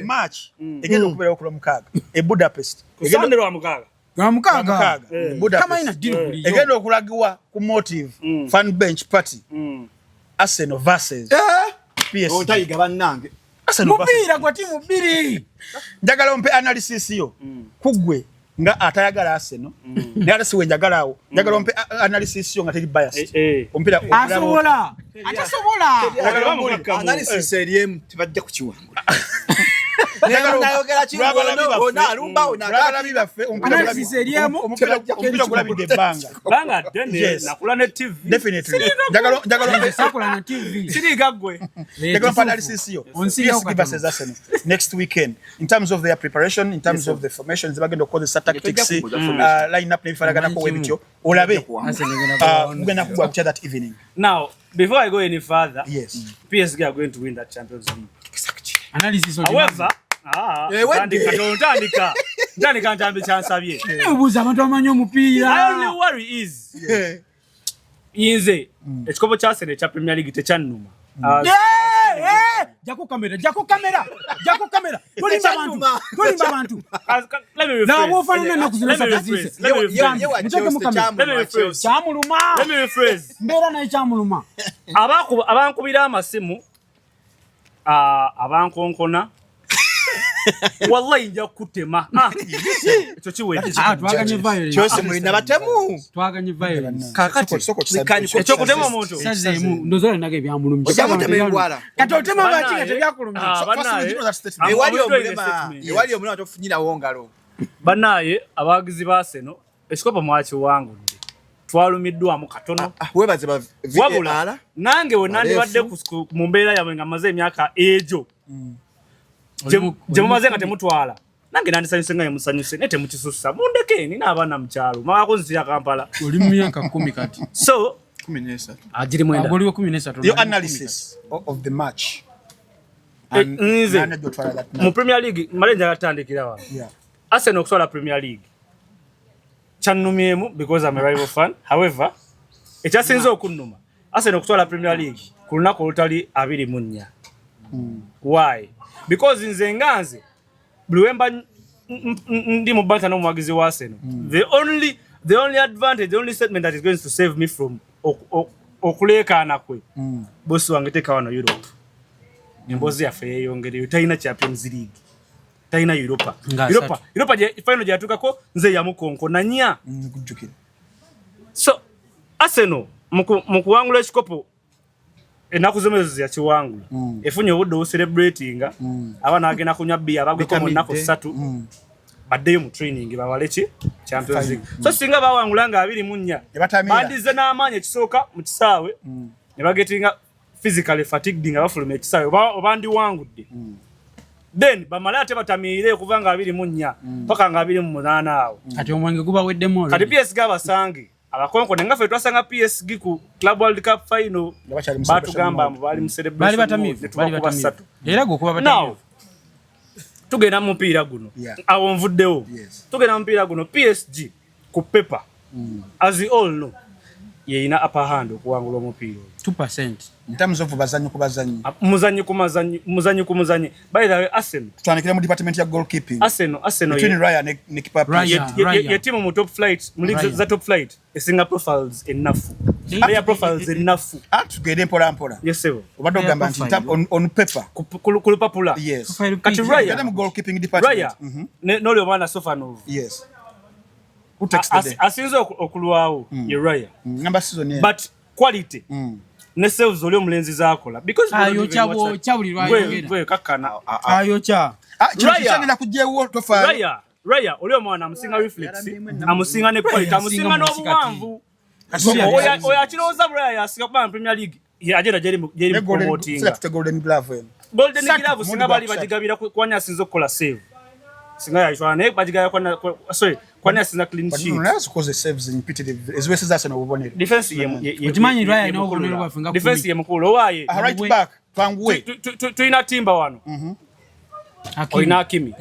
Match egenda okubeerawo ku lwomukaaga e Budapest. Ku Sunday lwa mukaaga. Lwa mukaaga. Mukaaga. Budapest. Kamanyi na ddiru bulijjo. Egenda okulagibwa ku Motive Fan Bench Party. Arsenal versus PSG. Otayiga bannange. Arsenal versus Mupiira gwa tiimu bbiri. Njagala ompe analysis yo kuggwe nga atayagala Arsenal, naye ate si wenjagala awo. Njagala ompe analysis yo nga teri biased. Omupiira Asobola. Atasobola. Analysis eri emu, tebajja kukiwangula. Nayogera kinalumbawo. Lwabalabi baffe omupiira Analysis eri emu. Omupiira gulabidde ebbanga. Banga ddene. Yes. Nakula ne TV. Definitely, njagala ompe Sakola na TV. Siriiga ggwe. Njagala ompe analysis yo. Onsingawo PSG katono. versus Arsenal next weekend, in terms of their preparation, in terms of the formations bagenda okukozesa, tactics, line up n'ebifanaganako we bityo, olabe mugenda kugwa kutya that evening. Now, before I go any further, yes, PSG are going to win that Champions League. Analysis on However, ah, Eh, wedde. ntandika ntandika ntandika ntambi kyansabye. Obuuza abantu abamanyi My omupiira. only worry is nze ekikopo kya Arsenal ekya Premier League tekyannuma. Jako kamera, jako kamera, jako kamera. Tolimba abantu, tolimba abantu. Let me rephrase. Laba ofaanana ennaku zino Let me esatu rephrase. ziyise. Let me rephrase. Muteeke mu kamera. Let me rephrase. Kyamuluma. Let me rephrase. Mbeera naye kyamuluma. Abankubira amasimu, abankonkona, wallahi nja kukutema. Ah, ekyo kiwedde. Ah, twaganye violence. Kyose mulina batemu. Twaganye violence. Kakati Ekyokutema omuntu. Sazeemu ndowooza olinaga ebyamulumye. Ojja engwala. Kati otema lwaki nga tebyakulumye? Ah, bannaaye. Ewali I'm withdrawing the omulema, statement. ewali omulema tofunyirawo ngalo. Bannaaye, abawagizi ba Arsenal, ekikopo mwakiwangudde, twalumiddwamu katono. Ah, webaze ba Wabula VAR. nange we nandibadde mu mbeera yaabwe nga maze emyaka egyo gye mumaze nga temutwala, nange nandisanyuse nga yemusanyuse, naye temukisussa. Mundeke, nina abaana mu kyalo, mabako nzira Kampala. Oli mu myaka 10 kati. So agiri 9. Agoliwo 13. Your analysis of the match. Eh, nze Nani ajja otwala that mu match? Premier League male njagala tutandikira wano. Arsenal okutwala Premier League Kyannumyemu because I'm a rival fan. However, ekyasinze okunnuma, Arsenal okutwala Premier League ku lunaku olutali 24. Why? Because nze nga nze buli wemba ndi mu banter n'omuwagizi wa Arsenal, the only advantage, the only statement that is going to save me from okuleekaana kwe, bosi wange teeka wano Europe, emboozi yaffe yeeyongereyo. Talina Champions League, talina Europa. Nga Europa, asatu. Europa final gye yatuukako nze yamukonkonanya. Nkujjukira. So Arsenal mu kuwangula ekikopo ennaku z'omwezi yakiwangula, efunye obudde obucelebratinga, abaana bagenda kunywa bbiya, bagweko mu nnaku 3, baddeyo mu training babale ki Champions League. So singa bawangula nga 24, Ne batamiira. bandize n'amaanyi ekisooka mu kisaawe ne bagetinga physically fatigued nga bafuluma ekisaawe, obandiwangudde, then bamale ate batamiire okuva nga 24 paka nga 28 awo. Kati omwenge gubaweddemu Kati already. PSG abasange abakonkone nga ffe twasanga PSG ku Club World Cup final. Nga bakyali mu Batugamba celebration mbu baali mu Baali celebration batamiivu, mode, ne baali tubakuba batamiivu. ssatu. Era gwe okuba Now batamiivu. tugenda mu mupiira guno. Awo nvuddewo. Tugenda mu mupiira guno, PSG ku paper, as we all know, yeyina upper hand okuwangula omupiira ogwo. 2%. In terms of bazanyi ku bazanyi. Muzanyi ku mazanyi, muzanyi ku muzanyi. By the way, Arsenal, Tutandikire mu department ya goalkeeping. Arsenal Between Raya ne keeper. Raya. Ye timu mu top flight, mu league Raya. za top flight esinga profiles ennafu, player profiles ennafu. Ah, tugende mpola mpola. Yes sir. Obadde ogamba nti on paper. Ku lupapula. Yes. Profile Kati picture. Raya, Tugende mu goalkeeping department. Raya n'oli omwana Sofanov. Yes. Who takes the day? Asinze okulwawo ye Raya. Number season eno. But quality ne saves oli omulenzi zakola, because Ayokya bwokya buli lwayogera. gwe kakkana. Ayokya. Ah, kino Raya. kikyagenda kujjewo tofaayo. Raya oli omwana amusinga reflex, amusinga ne quality, Raya amusinga asinga mu nsi. n'obuwanvu. Kati Oyo akirowooza Raya yasinga kuba mu Premier League, ye agenda gyeri mu Ne golden, promotinga. sila tute golden glove eno. Golden Satu, Glove singa Mundi baali gwa kusatu. bagigabira kwani asinze okukola save, singa yayitwala, naye bagigabira sorry, kwani asinza clean But sheet. no, naye saves mpitirivu eziweeseza Arsenal obubonero. Defense Okimanyi Raya ye alina mukulu obubonero la. bwaffe nga Defense 10. ye mukulu owaaye. Ah, right back twanguwe. Tulina Timber wano, Hakimi. olina Hakimi.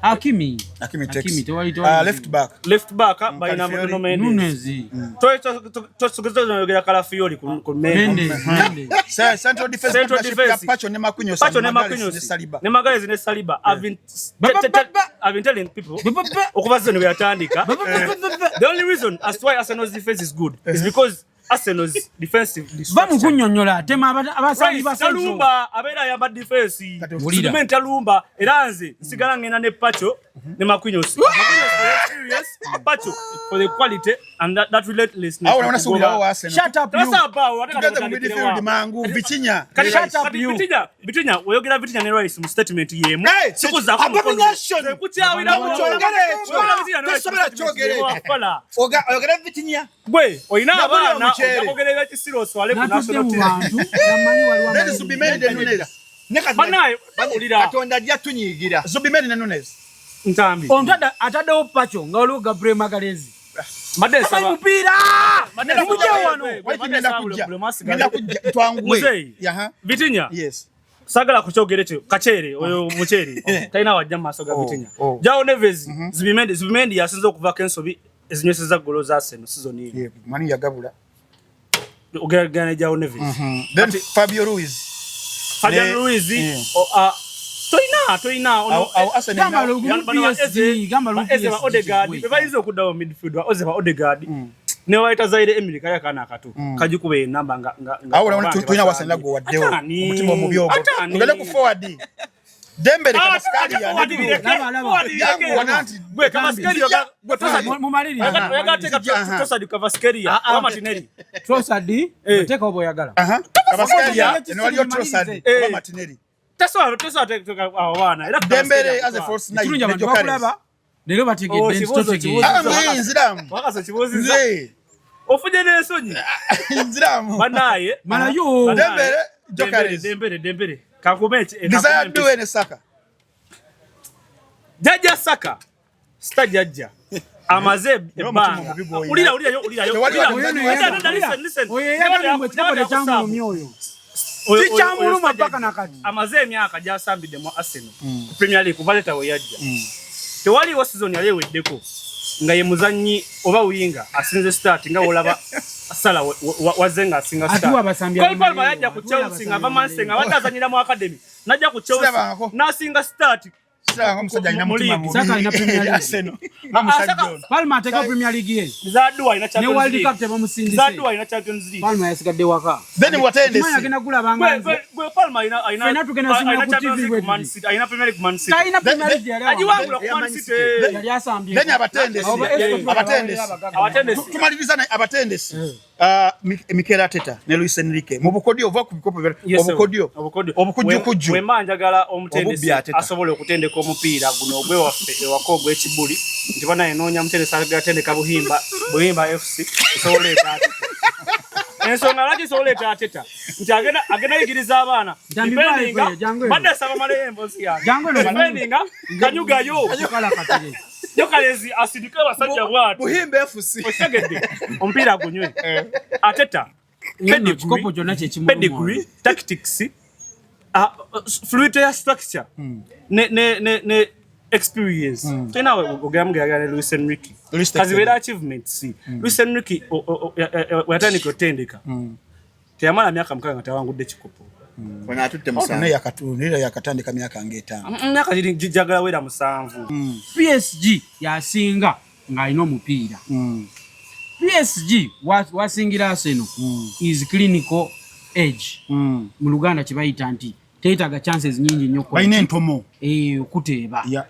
Hakimi. Hakimi takes. Hakimi, tewali. Ah, left back. Left back balina Calafiori. Nuno Mendes. Nunez. Tugezayogera Calafiori ku Mendes. Mendes. Mendes. Central defense Central partnership ya defense. Pacho ne Marquinhos Pacho and ne Magalhaes Marquinhos ne Saliba. Ne Magalhaes ne Saliba. I've been Ba- ba- ba- ba. I've been telling people Ba- ba- ba. okuva season bwe yatandika, Ba- ba- ba- ba- ba. the only reason as to why Arsenal's defense is good is because Arsenal's defensive Ba mu kunnyonnyola tema abasambi Rice ba Central. talumba, abeera ayamba defense. Wulira. Zubimendi talumba, era nze nsigala ngenda ne Pacho ne Marquinhos. Marquinhos for the experience, Pacho for the quality and that relentlessness. Awo unaona siwulirawo wa Arsenal. Shut up you. Tebasaba awo, ate kati Tugende mu batandikire midfield wa. mangu Vitinha. Kati Shut up kati you. Vitinha, oyogera Vitinha ne Rice mu statement y'emu. Hey, Sikuzaako mukono. abomination. Nze nkukyawira mu- Kyogere ekyo. Oyogera Vitinha ne Rice mu Tosobola statement kyogera y'emu, ekyo. wakola. Oyogera Vitinha. Gwe olina Nabulira abaana omuceere. ojja kwogera ebyekisiru oswale ku Natudde national mu team. bantu. Namanyi waliwo Then amanyi. Zubimendi ne Nunez. Ne kati- Banaye, wulira. Katonda ajja tunyiigira. Zubimendi ne Nunez. Ntambi. Omuntu ataddewo Pacho nga waliwo Gabriel Magalhaes. Mbadde Amanyi nsaba- mupiira. Mbadde nsaba- Mujje wano. Mbadde Ngenda nsaba kujja. buli omu asigale. Ngenda kujja twanguwe. Muzeeyi. Yaha. Vitinha. Yes. Sagala kukyogera ekyo kaceere, oyo muceere talina wajja mu maaso ga Vitinha. oh. João Neves, Zubimendi yasinze okuvaako ensobi ezinyweseza golo za Arsenal season eno. Yeah, Manu yagabula. Ogeraganya ne João Neves. Then Fabio Ruiz. Fabian Ruiz, toyina ono Awo Arsenal Gamba ina- lugu bano ba PSG, Eze, gamba ba lugu Eze, ba PSG Odegaard, kigwe. be bayinza okuddawo midfield, ba Oze, ba Odegaard, ne bayita Zaire Emery, kali akaana akato kagikuba enamba nga Awo unaona abantu tulina basambye. Arsenal gwe waddewo. Atani? Omutima omubi ogwo. Atani? Tugende ku forward. Dembele, Ah, Kvaratskhelia ate forward ne bireke, Laba, laba. forward bireke. Yangu wananti. Gwe Kvaratskhelia, gwe Trossard. Mumalirize. Oyagala teeka Aha. Trossard, Kvaratskhelia, oba Martinelli. Trossard, oteeka oba oyagala. Aha. Kvaratskhelia, eno waliyo Trossard, Eh. oba Martinelli. Tasobola teeka abo baana. Era Dembele Kvaratskhelia as a false nine. Ekirungi ne abantu Gyökeres. bakulaba. Leero Oh, bategedde nti kibuuzo, totegeera. Ah, mwe nziramu. Wakasa kibuuzizza. Nze. Ofunye n'ensonyi. Nziramu. Bannaaye. Malayo. Bannaaye. Dembele, Gyökeres. Dembele. Kankume Desire kankume Doue ne Saka. Jajja Saka. Sita jajja. Amaze Omutima ebbanga. omubi gw'olina. Ulira, ulira, ulira. Tewali Ulira. wali- Ulira, ulira, listen, listen. Oyo eyagambye ekikopo tekyamulumya oyo. Oyo- Kikyamuluma oyo- paka nakati. Amaze emyaka gy'asambidde mu Arsenal ku Premier League kuva leta we yajja. Tewaliwo season yali eweddeko Nga ye muzannyi oba winger asinze start nga wolaba Salah wazze nga asinga start. Atuwa abasambi Cole Palmer abamaleyo, yajja ku atuwa Chelsea abasambi nga ava Man City nga abamaleyo. abadde azannyira mu academy n'ajja ku Chelsea Sirabangako. n'asinga start. Sirabangako omusajja alina Mu mutima league. mubi. Saka alina Premier League. Arsenal. Nga musajja ono. Palmer ateeka Premier League ye. Zadua alina Ne Champions World League. Cup tebamusindise. Zadua alina Champions League. Palmer yasigadde waka. Then watendesi. Kimanya agenda kulaba nga Gwe- nze. gwe Palmer alina alina Ffenna tugenda simula alina ku Champions TV League bwe ku Man tuti. City, alina Premier League Man City. Talina Premier League yali awangula. Agiwangula ku Man City. Yali asambye. Then abatendesi. Abo ba Escort Abatendesi. Abatendesi. Tumaliriza naye abatendesi. Mikel Arteta ne Luis Enrique mu bukodyo ova ku bikopo Yes, sir. obukodyo Obukodyo. obukujjukujju Wemba njagala omutendesi Obubbi Arteta. asobola okutendeka omupiira guno ogwewaffe ewaka ogw'ekibuli nti banaye noonya mutendesi atendeka Buhimba Buhimba FC osobola leeta Arteta. Ensonga lwaki osobola leeta Arteta nti agenda agenda yigiriza abaana Jambi Depending bye, jangu eno. badde saba maleyo emboozi yange Jangu eno. Depending kanyugayo Kala katire. Jokalezi asindike abasajja bw'ati Buhimba FC. okitegedde omupiira gunywe Arteta Eno kikopo kyonna kye kimuluma. pedigree tactics fluidity ya structure ne ne ne ne experience tena ogeramugeragera ne Luis Enrique Luis kazibeera achievements Luis Enrique weyatandika otendeka teyamala myaka 6 nga tawangudde kikopo. Ono atutte musanvu. Naye yakatundira yakatandika myaka ng'etaano. Myaka giri jagala wera 7. PSG yasinga ng'alina omupiira. PSG wasingira Arsenal is clinical edge. Mu Luganda kye bayita nti teetaaga chances nyingi nnyo okukola Balina ki? entomo. Okuteeba. Yeah.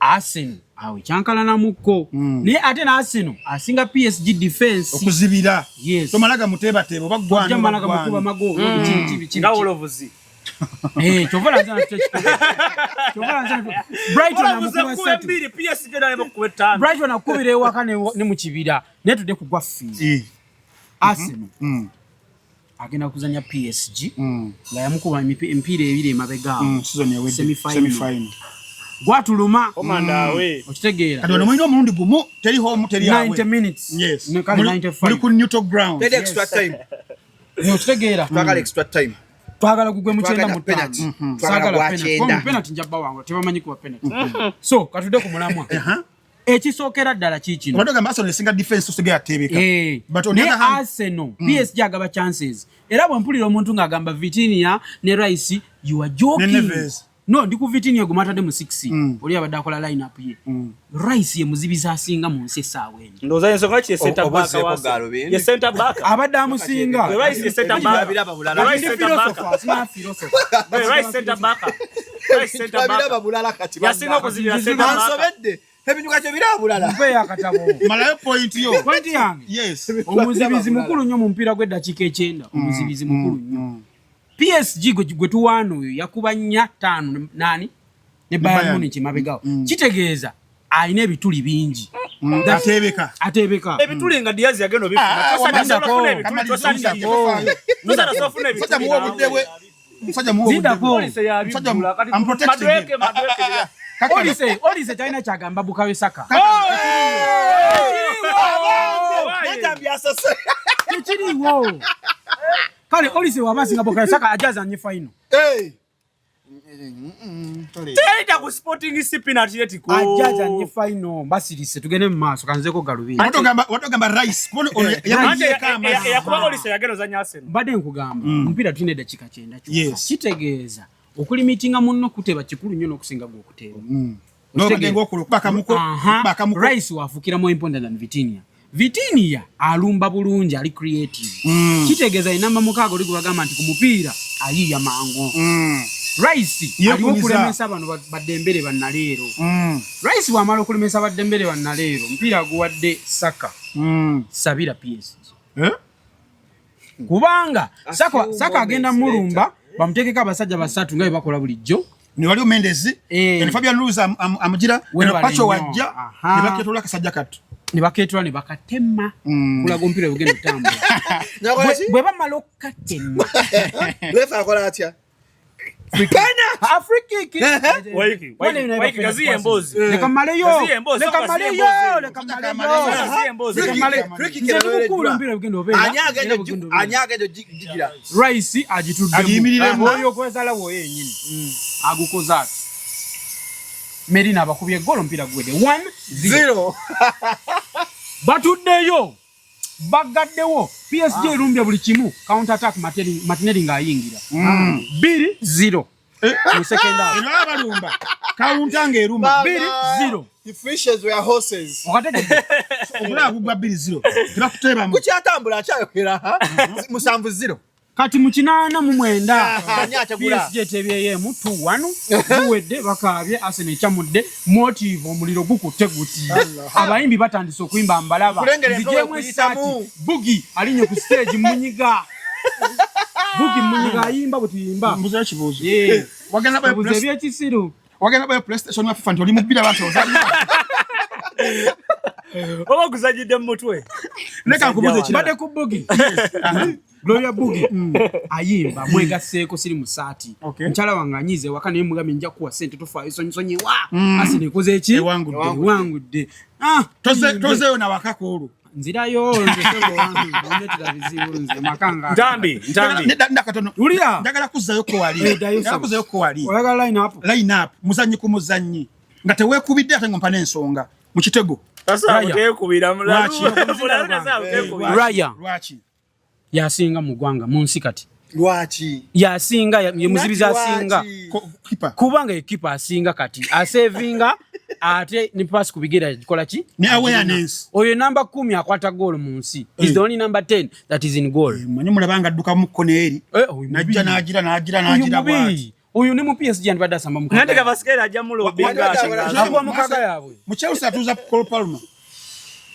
Arsenal awo ekyankalanamuko. Naye ate ne Arsenal asinga PSG defense. Okuzibira. Yes. Tomala gamuteebateeba oba ggwani Tojja oba mala gamukuba ggwani. magoolo, biki, biki, biki, Nga biki. Wolves. Kyova olaba nze natuta ekikopo. Kyova olaba nze natuta- Brighton Wolves amukuba ekuba ssatu. 2, PSG nayo ekuba 5. Brighton akubira ewaka ne mu kibira naye tudde ku gwa ffe. Arsenal agenda kuzanya PSG nga yamukuba emipiira ebiri emabega awo. Season ewedde. Semi-final. Semi-final. Gwatuluma. Omandawe. Okitegeera. Kati wano mulina omulundi gumu teri home teri away. 90 minutes. Yes. Ne kale 95. Muli ku neutral ground. Teri extra time. Okitegeera. Twagala extra time. Twagala gugwe mu kyenda Twagala mu ttaano. penalty. Twagala Saagala gwa penalty. kyenda. Kuba mu penalty nja bawangula, tebamanyi kuba penalty. So katudde ku mulamwa. Ekisookera ddala kiikino. Obadde ogamba Arsenal esinga defense tosigala ateebeka. But on the Naye other hand, Arsenal, PSG agaba chances. Era bwe mpulira omuntu ng'agamba Vitinha ne Rice, you are joking. Ne Neves. No, ndi ku Vitinha gwe mwatadde mu 6. Oli abadde akola line up ye. Rice ye muzibizi asinga mu nsi essaawa eno. Ndowooza ensonga ki ye center Oba back ozzeeko wa Arsenal? Gaalubindi? Ye center back. Abadde amusinga. Gwe Rice ye center back. Biraba bulala. Gwe Rice Ndi center back. philosopher, sina philosopher. Gwe Rice center back. Rice center back. Twabiraba bulala kati. Yasinga okuzibira center back. Ansobedde. Ebinyuka kye biraba bulala. Mpeeyo akatabo. Malayo point yo. Point yange. Yes. Omuzibizi mukulu nnyo mu mupiira gw'eddakiika 9. Omuzibizi mukulu nnyo. PSG gwe tuwaana oyo yakuba 4 5 nani ne Bayern Bayern. Munich emabegawo. Kitegeeza alina ebituli bingi. Ateebeka. Ateebeka. Ebituli nga Diaz yagenda obifuna. Ah, Tosaana wamma. ofuna ebituli, Kamaliza tosaana omusajja. Tosaana ofuna Musajja ebituli. muwe obudde bwe. Musajja muwe obudde Zindako. bwe. Olise Musajja yabibbula. Kati I'm protecting Madueke, him. Madueke. Olise talina kyagamba Bukayo Saka. Tekiriiwo. Kale Olise waba asinga Bukayo Saka ajja azannye final. Teyita ku Sporting CP na Atletico. Ajja azannye final. Mbasirise tugende mu maaso kanzeeko Galubindi. Wadde ogamba Rice. Kubona ono Ante yamuyiyeeko amazzi. eyakuba Olise yagenda ozannya Arsenal. Mbadde nkugamba omupiira tulina eddakiika 90 kyokka. Yes. Kitegeeza okulimitinga munno kuteeba kikulu nnyo n'okusinga gwe okuteeba. N'obadde ng'okola okuba akamuko, okuba akamuko. Rice wafuukira more important than Vitinha. Vitinha alumba bulungi, ali creative. Kitegeeza inamba 6 oli gwe bagamba nti ku mupiira ayiiya mangu. Rice Yeekumiza. aliwo okulemesa bano baddembere bannaleero. Rice bw'amala okulemesa baddembere bannaleero, omupiira aguwadde Saka. Sabira PSG. Eh? Kubanga few Saka agenda moments mulumba bamuteekeko abasajja basatu nga bwe bakola bulijjo. Ne waliwo Mendes, eno Fabian Ruiz amugira, eno Webale Pacho nnyo. wajja, Aha. ne bakeetoola akasajja kattu. Ne bakeetula ne bakatema kulaga omupiira bwe gugenda okutambula. Nakola ki? Bwe bamala okukatema. Refa akola atya? Ah, free kick. Waiki, Wale Waiki, yuna Waiki, penalty gaziye passes. emboozi. Leka mmaleyo. Gaziye emboozi, Leka gaziye mmaleyo, emboozi. leka mmaleyo. Gaziye emboozi. Leka mmaleyo. Free kick Nze ebeereddwa. ndikukuula omupiira bwe gugenda obeera. Ani agenda Era bwe gugenda obeera. ani agenda ogigira? Rice agituddemu. Agiyimiriremu. Oyo okwezala woyo yennyini. Agukoze ati. Merino abakubye goal, omupiira guwedde 1-0. Batuddeyo, bagaddewo, PSG erumbye buli kimu, counter attack, Martinelli ng'ayingira 2-0 mu second half. Eno abalumba counter ng'eruma. 2-0. The fishes were horses. Okategedde? Obulaba bugwa 2-0, tebakuteebamu. Kukyatambula akyayogera 7-0. Kati mu 89 Ani ategula? PSG etebyeyo 2-1, guwedde, bakaabye. Arsenal ekyamudde motive, omuliro gukutte guti, abayimbi batandise okuyimba, mbalaba. Kulengera nzigyemu entobo esaati. okuyitamu. Bugi alinye ku stage, munyiga Bugi, munyiga ayimba bwe tuyimba. Mbuza ekibuuzo. Yeah. Wagenda bayo Ebuzo ebyekisiru. Wagenda bayo PlayStation wa FIFA nti oli mubira abantu ozannya. Oba guzanyidde mu mutwe. Leka nkubuuze ekirala. Mbadde ku Bugi, Gloria Bugi ayimba, mwegasseeko, siri mu saati. Okay. Mukyala wange anyiize waka, naye mugambye nja kuwa sente, tofaayo, sonyiwa. Arsenal ekoze eki? Ewangudde. Ewangudde. Ah, tuyimbe. Tozeeyo nawaka ku olwo. Nzirayo nze, sebo wange, ondetera bizibu nze makanga. Ntambi, Ntambi. Nedda katono. Wulira. Njagala kuzzayo ko wali. Eh, ddayo. Njagala Sebo. kuzzayo ko wali. Oyagala line up? Line up, muzannyi ku muzannyi. Nga teweekubidde ate ng'ompa n'ensonga. Mu kitego. Tasobola Raya. kuteekubira mulalu. Lwaki? Mulalu tasobola kuteekubira. Raya Lwaki? yasinga mu ggwanga, mu nsi kati. Lwaki? Yasinga, ye muzibizi asinga. Lwaki? Keeper. Kubanga ekipa asinga kati asevinga, ate ne pass ku bigere kola ki. Ne awareness. Oyo namba 10 akwata goal mu nsi is the only number 10 that is in goal. Manyi mulaba nga adduka mu kkona eri. Eh, oyo Najja mubi. n'agira n'agira Oyo n'agira bw'ati. mubi, oyo ne mu PSG yandibadde asamba mu Nandika Vasquez ajja mulobinga. Agwa mukaga yaabwe. Mu Chelsea atuuza Cole Palmer.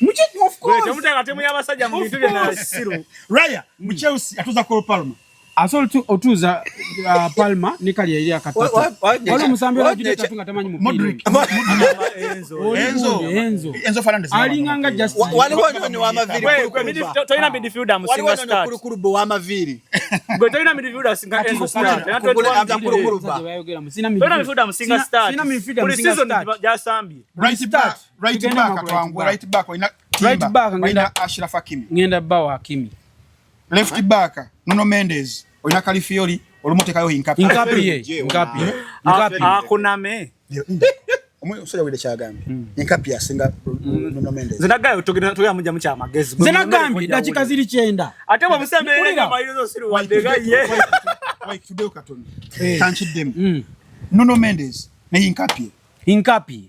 Muki, of course. Temuteeka ttiimu y'abasajja mu bintu byonna siru. Raya, mu Chelsea atuuza Cole Palmer. Asobola otuuza Palmer ne kali eri akatatu. Waliwo omusambi olajjudde etatu nga tamanyi mupiira. Modric. Enzo. Enzo. Enzo. Enzo Fernandez. Alinga nga Justin. Waliwo nno w'amaviiri. Gwe, gwe, tolina midfielder Waliwo amusinga nno start. kulukulubo w'amaviiri. Gwe tolina midfielder asinga Enzo start. Tolina 21 Kulukuruba. Tolina midfielder amusinga start. Buli season gy'asambye. Right back, right Tugende back magulu, atwangwe, right right back olina Right Timber, back, ngenda- olina Ashraf Hakimi. Ngenda bba wa Hakimi. Left back Nuno Mendes, olina Calafiori, olumutekayo Hincapié. Hincapié, Hincapié, Hincapié. Akuname. Omusajja wulire kyagambye. Hincapié asinga Nuno Mendes. Nze naggayo tugenda mujjamu kyamagezi. Nze nagambye dakiika ziri 90. Ate bwe musemberera Wulira. amalirizo siru wadde nga ye. Wait, tuddeyo katono. Kankiddemu. Nuno Mendes ne Hincapié. Hincapié.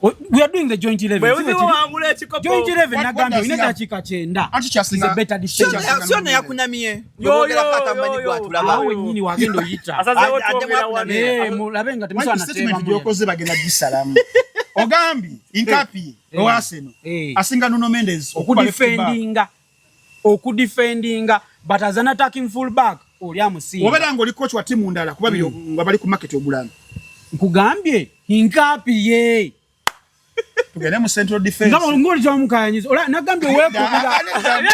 We are doing the joint 11. Bwe buzibu wangula ekikopo. Joint 11 What nagambye does olina he have? dakiika 90. Anti kyasinga- Is a better defender. Kyasinga Si ono yakunamye. Yo, Bwogera yo, atamanyi yo, yo. gwatulaba. Awo wennyini wagenda oyita. Asazeewo Ate- ate twongera wano. Eh, mulabe nga Wait, temusaana statement teeba. gy'okoze bagenda gisalamu. Ogambye Hincapié owa Arsenal asinga Nuno Mendes okuba left back. Okudefendinga, okudefendinga, but as an attacking full back oli amusinga. Obeera ng'oli coach wa ttiimu ndala kuba biri nga bali ku market ogulana. Nkugambye Hincapié. Tugende mu central defense. Nga ngoli kyamukayanyiza ola nagambye weekubira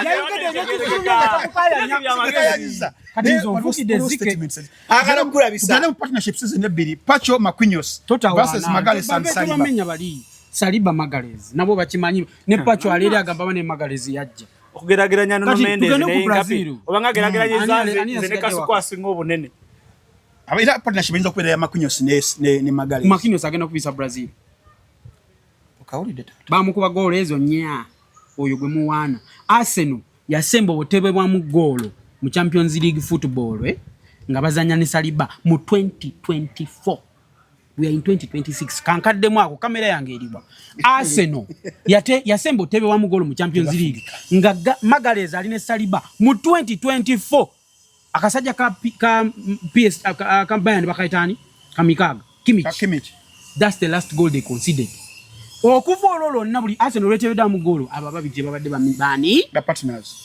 yayogedde ebyekisiru nga tamukayanya. Kayanyiza. Kati Naye nze waliwo onfukidde waliwo zike. statements. Agala okukulabisa. Tugende mu partnership season ebbiri. Pacho Marquinhos versus Magalhaes and Saliba. Tobamenya bali Saliba, Magalhaes nabo bakimanyi, ne Pacho aleeri agamba bane Magalhaes yajja. Okugerageranya Nuno Kati Mendes tugende ne ku Hincapié. Brazil. Obanga gerageranyizza Ani- ani nze ne yasigadde Kasuku waka? asinga obunene. Aba era partnership eyinza okubeera ya Marquinhos ne Magalhaes. Marquinhos agenda kubisa Brazil. Okawulidde taata. Bamukuba goolo ezo nnya, oyo gwe muwaana. Arsenal yasemba obutebebwamu goolo mu Champions League football, nga bazanya ne Saliba mu 2024. We are in 2026. Kankaddemu ako, kamera yange eriwa? Arsenal yate yasemba otebebwamu goolo mu Champions League nga Magalhaes ali ne Saliba mu 2024. Akasajja ka PS ka Bayern bakayitaani kamikaaga. Kimmich. Ka Kimmich. That's the last goal they conceded. Okuva olwo lwonna buli Arsenal lwetebeddwamu goolo, abo ababiri gye babadde baani. The partners.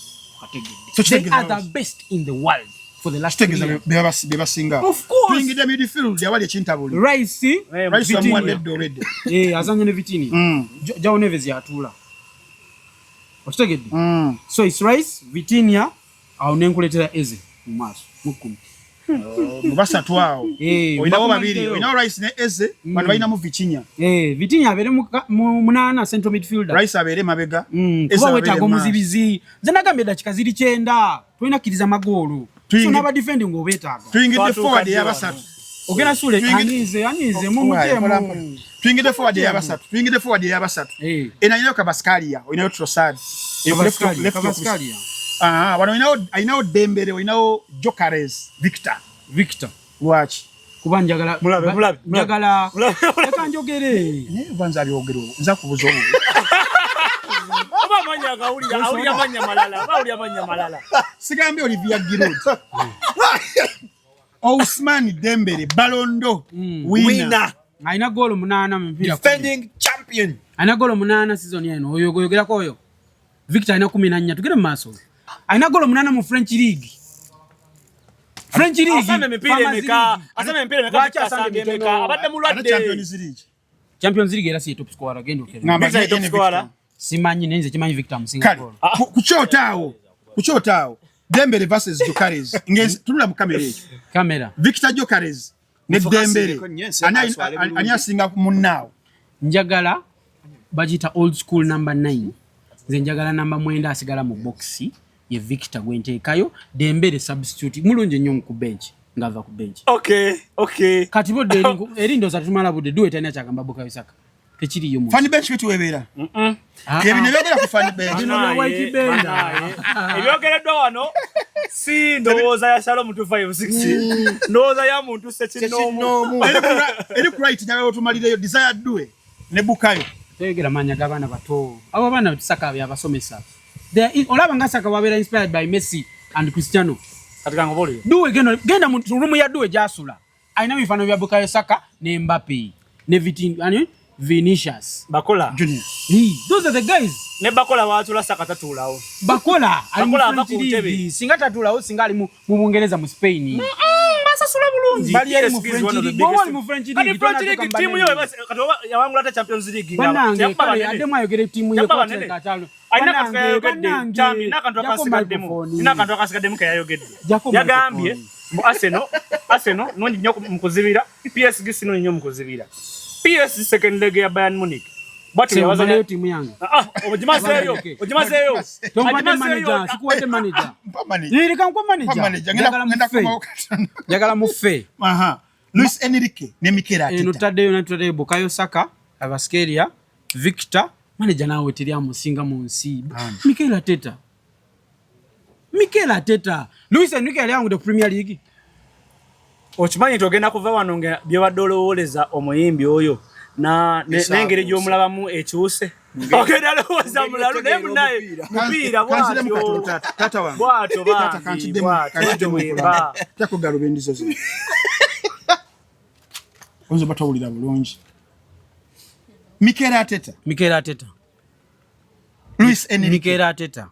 Kategedde. So They kitegeeza are the best in the world for the last Kitegeeza 3 years. be basinga. Of course. Tuyingidde midfield awali ekintabuli. Rice. Rice Vitinha. amuwadde edda already. Eh, azanya ne Vitinha. Joao Neves yatuula, okitegedde? So it's Rice, Vitinha, awo nenkuleetera Eze mu maaso mu 10. Mu basatu awo. Eh, Olinawo bakumaliddeyo. babiri. Olinawo Rice ne Eze, bano balinamu Vitinha. Eh, Vitinha abeere mu munaana, central midfielder. Rice abeere mabega. Eze Kuba abeere wetaaga maaso. omuzibizi. Nze nagambye eddakiika ziri 90, tolina kkiriza magoolo, so Tuyingi- n'aba defending obeetaaga. Tuyingidde Twatuuka forward ddi ey'abasatu. Ogenda sule anyize anyize mumutemu. Tuyingidde forward eyabasatu. Tuyingidde forward eyabasatu. Eno alinayo Kvaratskhelia, olinayo Trossard. Kvaratskhelia. Ah, wano olinawo Dembele, olinawo Gyökeres, Victor. Victor. Lwaki? Kuba njagala mulabe njagala leka njogere. Naye oba nze abyogera obwo, nza kubuza obwo. Oba amanya agawulira, awulira amanya malala, oba awulira amanya malala. Sigambye Olivier Giroud. Ousmane Dembele, Ballon d'Or winner. Alina goal 8 mu mpira. Defending champion. Alina goal 8 season eno. Oyo oyogerako oyo. Victor alina 14. Tugende mu maaso. Alina goal 8 mu French League. French League. Asame mipira emeka. Asame mipira emeka. Victor asame emeka. Abadde mulwadde. Champions League. Champions League era si top scorer gendo kero. Victor top scorer. Simanyi nenze kimanyi Victor amusinga goal. Kukyotaawo. Kukyotaawo. Dembele versus Gyökeres. Ngezi tunula mu kamera ekyo. Kamera. Victor Gyökeres ne Dembele. Ani asinga munnaawo? Njagala bagiyita old school number 9. Nze njagala namba 9 asigala mu box ye Victor gwenteekayo. Dembele substitute mulungi nnyo ku bench ngava ku bench. Okay, okay. Kati bodde eri ndowooza tumala budde duwe talina kyagamba Bukayo Saka. Tekiriyo mu. Fan bench bitu webeera. Ebyo ne byogera ku fan bench. Bino bya White Bender. Ebyogereddwa wano si ndowooza ya Shalom 256. Ndowooza ya muntu ssekinnoomu. Eri ku right njagala otumalireyo Desire Due ne Bukayo. Tegera manya g'abaana bato. Abo abaana Saka byabasomesa. Olaba nga Saka wabeera inspired by Messi and Cristiano. Katika ngoboli. Due genda mu room ya Due gy'asula. Alina ebifaananyi bya Bukayo Saka ne Mbappe ne Vitinha Vinicius. Bakola. Junior. Those are the guys. Ne Bakola waatula Saka tatuulawo. Bakola ali mu Bakola French League. Singa tatuulawo singa ali mu Bungereza mu Spain. Basasula bulungi. Bali ali mu French League. Bwoba oli mu French League. Kati French League tiimu yo kati yawangula ate Champions League. Bannange kale addemu ayogere ttiimu ye kwatekakyalo. Alina akantu keyayogedde. Chami n'akantu akasigaddemu. N'akantu akasigaddemu keyayogedde. Yagambye mbu Arsenal nnungi nnyo mu kuzibira, PSG si nnungi nnyo mu kuzibira. PSG second leg ya Bayern Munich. Bw'atyo yabazanya tiimu yange. Ogimazeeyo. Ogimazeeyo. Tompadde manager, sikuwadde manager. Lirika nkuwa manager. Njagala mufe. Aha. Luis Enrique ne Mikel Arteta. Eno tutaddeyo na tutaddeyo Bukayo Saka, Kvaratskhelia, Victor, manager naawe teri amusinga mu nsi. Mikel Arteta. Mikel Arteta. Luis Enrique yali awangudde Premier League. Okimanyi nti ogenda kuva wano nga byobadde olowooleza omuyimbi oyo n'engeri gy'omulabamu ekyuse. Ogenda lowooza mulalu naye munaye mupiira bw'atyo. Bw'atyo bambi bw'atyo bwemba. Teeka galubindi zo zino. Oyinza oba towulira bulungi. Mikel Arteta. Mikel Arteta. Luis Enrique. Mikel Arteta.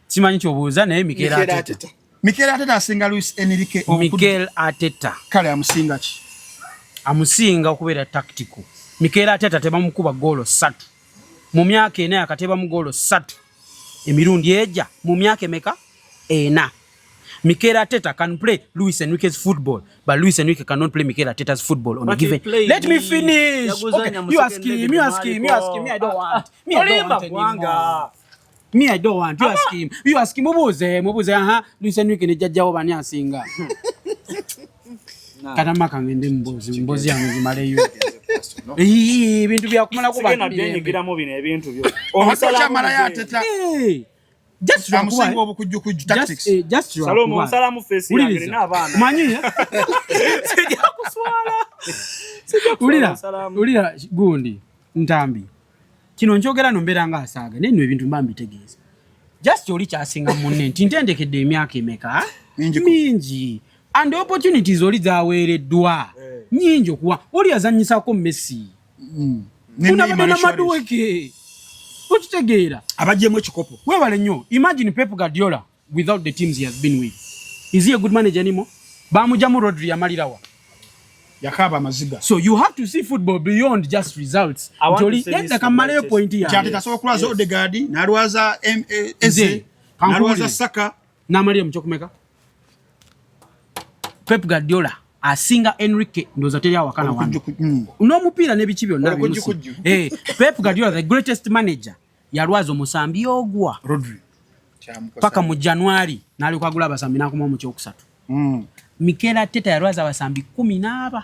Simanyi ky'obuuza naye Mikel Arteta. Mikel Arteta asinga Luis Enrique. Mikel Arteta. Kale amusinga ki? Amusinga okubeera tactical. Mikel Arteta tebamukuba goolo 3. Mu myaka 4 akatebamu goolo 3. Emirundi ejja mu myaka emeka? 4. Mikel Arteta can play Luis Enrique's football, but Luis Enrique cannot play Mikel Arteta's football on a given. Let me finish. Okay, you ask him, you ask him, you ask him. Me, I don't want. Me, I don't want anymore. Me, I don't want. You ask him. You ask him. Mubuze, mubuze. Aha, Luis Enrique ne jajjawo bani asinga. Katama kangende mbozi, mbozi yange zimaleyo. Ebintu byakumalako bantu. Sigenda bino ebintu byo. Omusajja amala y'Arteta. Just amusinga obukujjukujju tactics. Just Salomo nsalamu face yange nina abaana. Manyi? Sijja kuswala. Ulira, ulira gundi ntambi. Kino nkyogera no mbeera nga asaaga naye nno ebintu mba mbitegeeza. Just oli kyasinga munne nti ntendekedde emyaka emeka mingi and opportunities oli zaweereddwa nyingi okuwa oli yazannyisako Messi. Unabadde na Madueke. Okitegeera. Abagyemu ekikopo. Weebale nnyo. Imagine Pep Guardiola without the teams he has been with. Is he a good manager anymore? Bamugyamu Rodri yamalirawa. Yakaaba amaziga. So you have to see football beyond just results. Nti yadda kamaleyo point yange. Kyate tasobola kulwaza Odegaard, n'alwaza Eze, n'alwaza Saka. N'amalira mu kyokumeka. Pep Guardiola asinga Enrique ndowooza teri awakana wano. N'omupiira n'ebiki byonna bimusi. Pep Guardiola the greatest manager yalwaza omusambi ogwa. Rodri. Paka mu January n'alyoka agula abasambi n'akomawo mu kyokusatu. Mikel Arteta yalwaza abasambi 12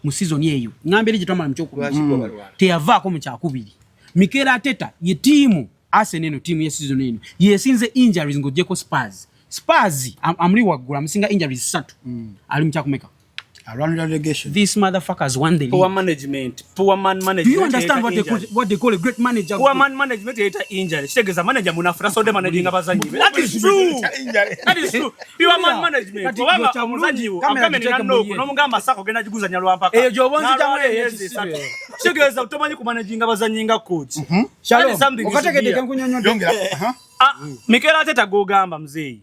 mu season eyo. Ngamba eri gye twamala mu kyokubiri. Teyavaako mu kyakubiri. Mikel Arteta ye ttiimu Arsenal eno, ttiimu ye season eno yesinze injuries ng'oggyeko Spurs. Spurs amuli waggulu, amusinga injuries 3. Ali mu kyakumeka? Alwanira relegation. These motherfuckers won the league. Poor management. Poor man management. Do you understand what they call, injury. what they call a great manager? Poor man management eyita injury. Kitegeeza manager munafu tasobodde managing abazannyi be. That is true. That is true. Pure man management. Kati Kubanga gwe omuzannyi wo kamera agambe giteeke nina mu nooku ye. n'omugamba sako ogenda giguzannya lwampaka. Eyo gy'oba onzigyamu N'alwala eyo emyezi ekisibo. 3. Kitegeeza tomanyi kumanaginga abazannyi nga coach. Shalom, That is something you should okategedde hear. ke nkunyonnyodde. Yongera. Aha. Ah, Mikel Arteta gw'ogamba muzeeyi.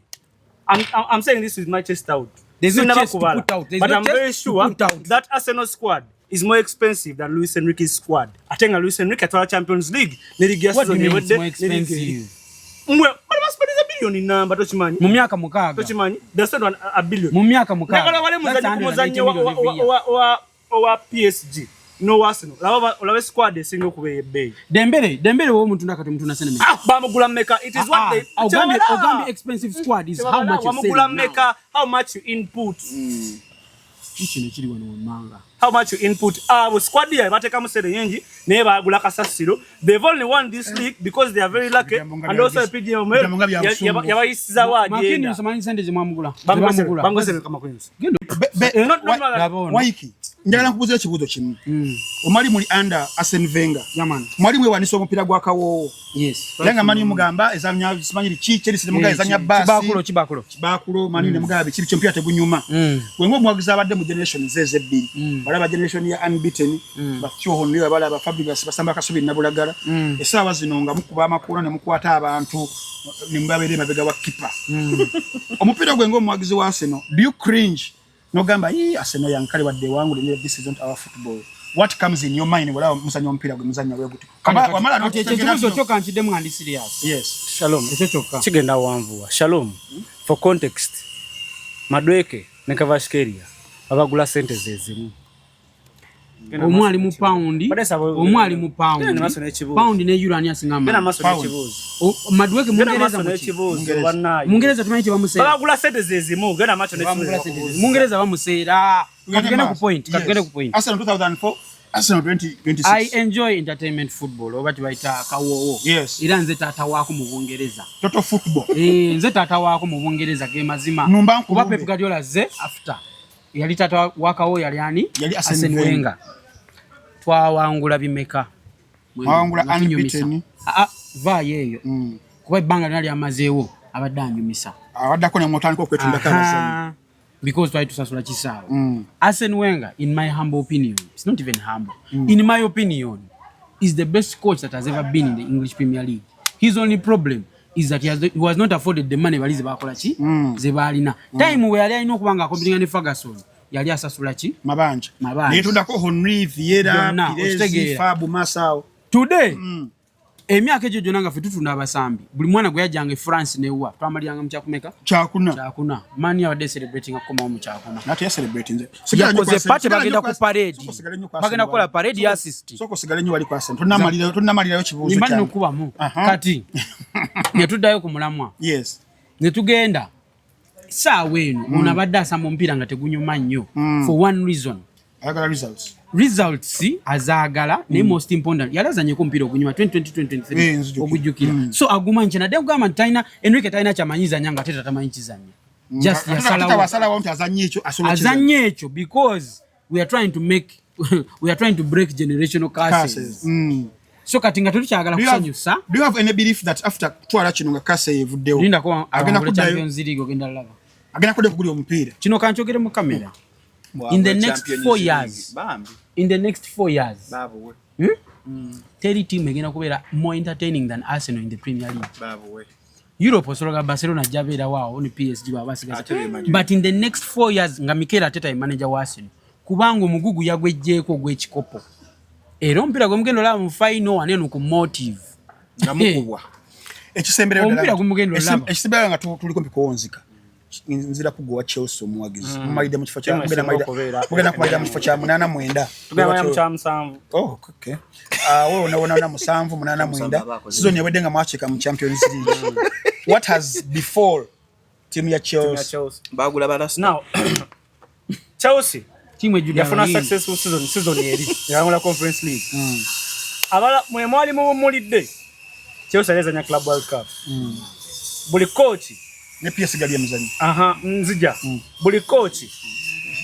I'm saying this with my chest out. There's no Sinnaba chest to kubala. put out. There's But no I'm chest very to sure put out. that Arsenal squad is more expensive than Luis Enrique's squad. Ate nga Luis Enrique atwala Champions League ne liigi ya What do season you mean it's ewedde more ne liigi expensive? Mwe bali baspendinze billion namba, tokimanyi? Mu myaka 6. Tokimanyi? They spent a billion. Mu myaka 6. Njagala bale muzannyi That's ku muzannyi 180 million every year. wa PSG n'owa Arsenal. Olabe squad esinga okuba ey'ebbeeyi. Dembele wowe omutunda kati omutunda sente mmeka? Ah, bamugula mmeka? It is what they Kyebala. Ogambye expensive squad is how much you Wamugula sell now. mmeka? How much you input? Kino kiri wano wammanga. How much you input? Abo squad yaabwe bateekamu ssente nnyingi naye baagula kasasiro. They've only won this league because they are very lucky Ebigambo nga and bya also busungu. PGMOL Ebigambo nga bya busungu. yabayisizaawo Makini agenda. omanyi sente ze mwamugula? Bamugula Ze bamugula. bamugula sente Makwinzi. Genda. Not Laba ono. Waiki, njagala nkubuuza ekibuuzo kimu. Omwali muli under Arsene Wenger. Yeah, man. Mwali mwewanisa omupiira gwa kawoowo. Yes. Era nga manyi mugamba ezanya simanyi biki, Chelsea ne mugamba ezanya baasi. Kibakulo, kibakulo. Kibakulo, mani ne mugamba biki biki, omupiira tegunyuma. Gwe ng'omuwagizi abadde mu generation ze ezebbiri. Balaba generation ya unbeaten, ba Theo Henry, balaba Fabregas basamba Kasubi Nabulagala. Essaawa zino nga mukuba amakoona ne mukwata abantu ne mubabeera emabega wa keeper. Omupiira gwe ng'omuwagizi wa Arsenal, do you cringe? Nogamba, "Ii, Arsenal yankale wadde ewangule, naye this isn't our football." What comes in your mind bw'olaba muzannya omupiira gwe muzannya bwe gutyo? Wamala Kati ekyo n'okutegeera ekibuuzo nti- kyo kankiddemu nga ndi serious. Yes. Shalom. Ekyo kyokka. Kigenda wanvuwa. Shalom. For context, Madueke ne Kvaratskhelia babagula sente ze zimu. Omu ali mu pound, omu ali mu pound. Genda maaso n'ekibuuzo. Pound ne euro ani asinga Genda amaanyi? maaso Pound. n'ekibuuzo. Madueke Genda Mungereza maaso muki? n'ekibuuzo bannaaye. Mungereza tumanyi kye bamuseera. Babagula sente ze zimu. Genda maaso Bamugula n'ekibuuzo. sente ze. Mungereza bamuseera. Katugende ku point, Yes. katugende ku point. Arsenal 2004, Arsenal 2026. I enjoy entertainment football oba tibayita kawoowo. Yes. Era nze taata waako mu Bungereza. Total football. Eh, nze taata waako mu Bungereza ge mazima. Numba Kuba nkulumbe. Pep Guardiola ze after. Yali taata wa kawoowo yali ani? Yali Arsene Arsene Wenger. Wenger. Twawangula bimeka? Mwawangula Nga tunyumisa. unbeaten. Ah, ah, vaayo eyo. Kuba ebbanga lyonna lyamazeewo abadde anyumisa. Abaddako ne mutandika okwetundako abazannyi. Aha. Because twali tusasula kisaawe. Arsene Wenger, in my humble opinion, it's not even humble. In my opinion, is the best coach that has ever been in the English Premier League. His only problem is that he was not afforded the money bali ze bakola ki ze baalina. Time we yali alina okuba nga akompitinga ne Ferguson, yali asasula ki? Mabanja. Mabanja. Neyetundako Henry, Vieira, Byonna, Pires, okitegeera. Fabu, Masao. Today, emyaka egyo gyonna nga ffe tutunda abasambi, buli mwana gwe yajjanga e France newa, twamaliranga mu kyakumeka? Kyakuna. Kyakuna. Mani abadde celebrating akukomawo mu kyakuna. Nate ya celebrate nze. Yakoze party, bagenda ku parade. Bagenda kukola parade ya assist. Soko sigale nnyo wali ku Arsenal. Tunnamalirayo kibuuzo Nimba kyange. nkubamu. Aha. Kati ne tuddayo ku mulamwa. Yes. Ne tugenda saawa eno ono abadde asamba omupiira nga tegunyuma nnyo for one reason. Ayagala results. Results azaagala naye most important yali azanyeko omupiira ogunyuma 2020-2023 Eh, nzijukira. ogujjukira. So aguma nti nadde kugamba nti talina Enrique talina kyamanyizanya nga ate tatamanyi kizannya. Just Ate yasalawo. wasalawo nti azannye ekyo asobola okizannya. Azannye ekyo because we are trying to make we are trying to break generational curses. Curses. So kati nga tetukyagala kusanyusa. Do you have any belief that after kutwala kino nga kase evuddewo Lindako agenda awangule kuddayo Champions League ogenda laba. agenda kuddayo kugulira omupiira? Kino kankyogere mu kamera. In the next Champions 4 League. years. Bambi. In the next 4 years. Babuwe. Teri team egenda kubeera more entertaining than Arsenal in the Premier League. Babuwe. Europe osologa Barcelona jabeera waawo ne PSG baba basigaza. Ate be Madrid. But in the next 4 years nga Mikel Arteta ye manager wa Arsenal kubanga omugugu yagwejjeeko ogw'ekikopo. Era omupiira gwe mugenda olaba mu final wano eno ku Motive. Nga mukubwa. Ekisemberayo Omupiira ddala- gumugenda olaba. Ekisemberayo nga tuli kumpi kuwonzika. Nzira kugowa Chelsea omuwagizi. Mumalidde mu kifo kya Timu mugenda esinga malira okubeera. mugenda kumalira mu kifo kya 89. Tugenda mu kya 7. Oh, okay. Ah, wewe unaona 7 8 9. Season yawedde nga mwakiika mu Champions League. What has befall Tiimu ya Chelsea. Chelsea. Bagula balasta. Now Chelsea Tiimu ejjudde yafuna abayimbi. successful season eri yawangula Conference League. Abala mwe mwali muwummulidde, Chelsea yali Club World Cup. Buli coach Ne PSG gali emuzannyo. Aha, nzija. Buli coach,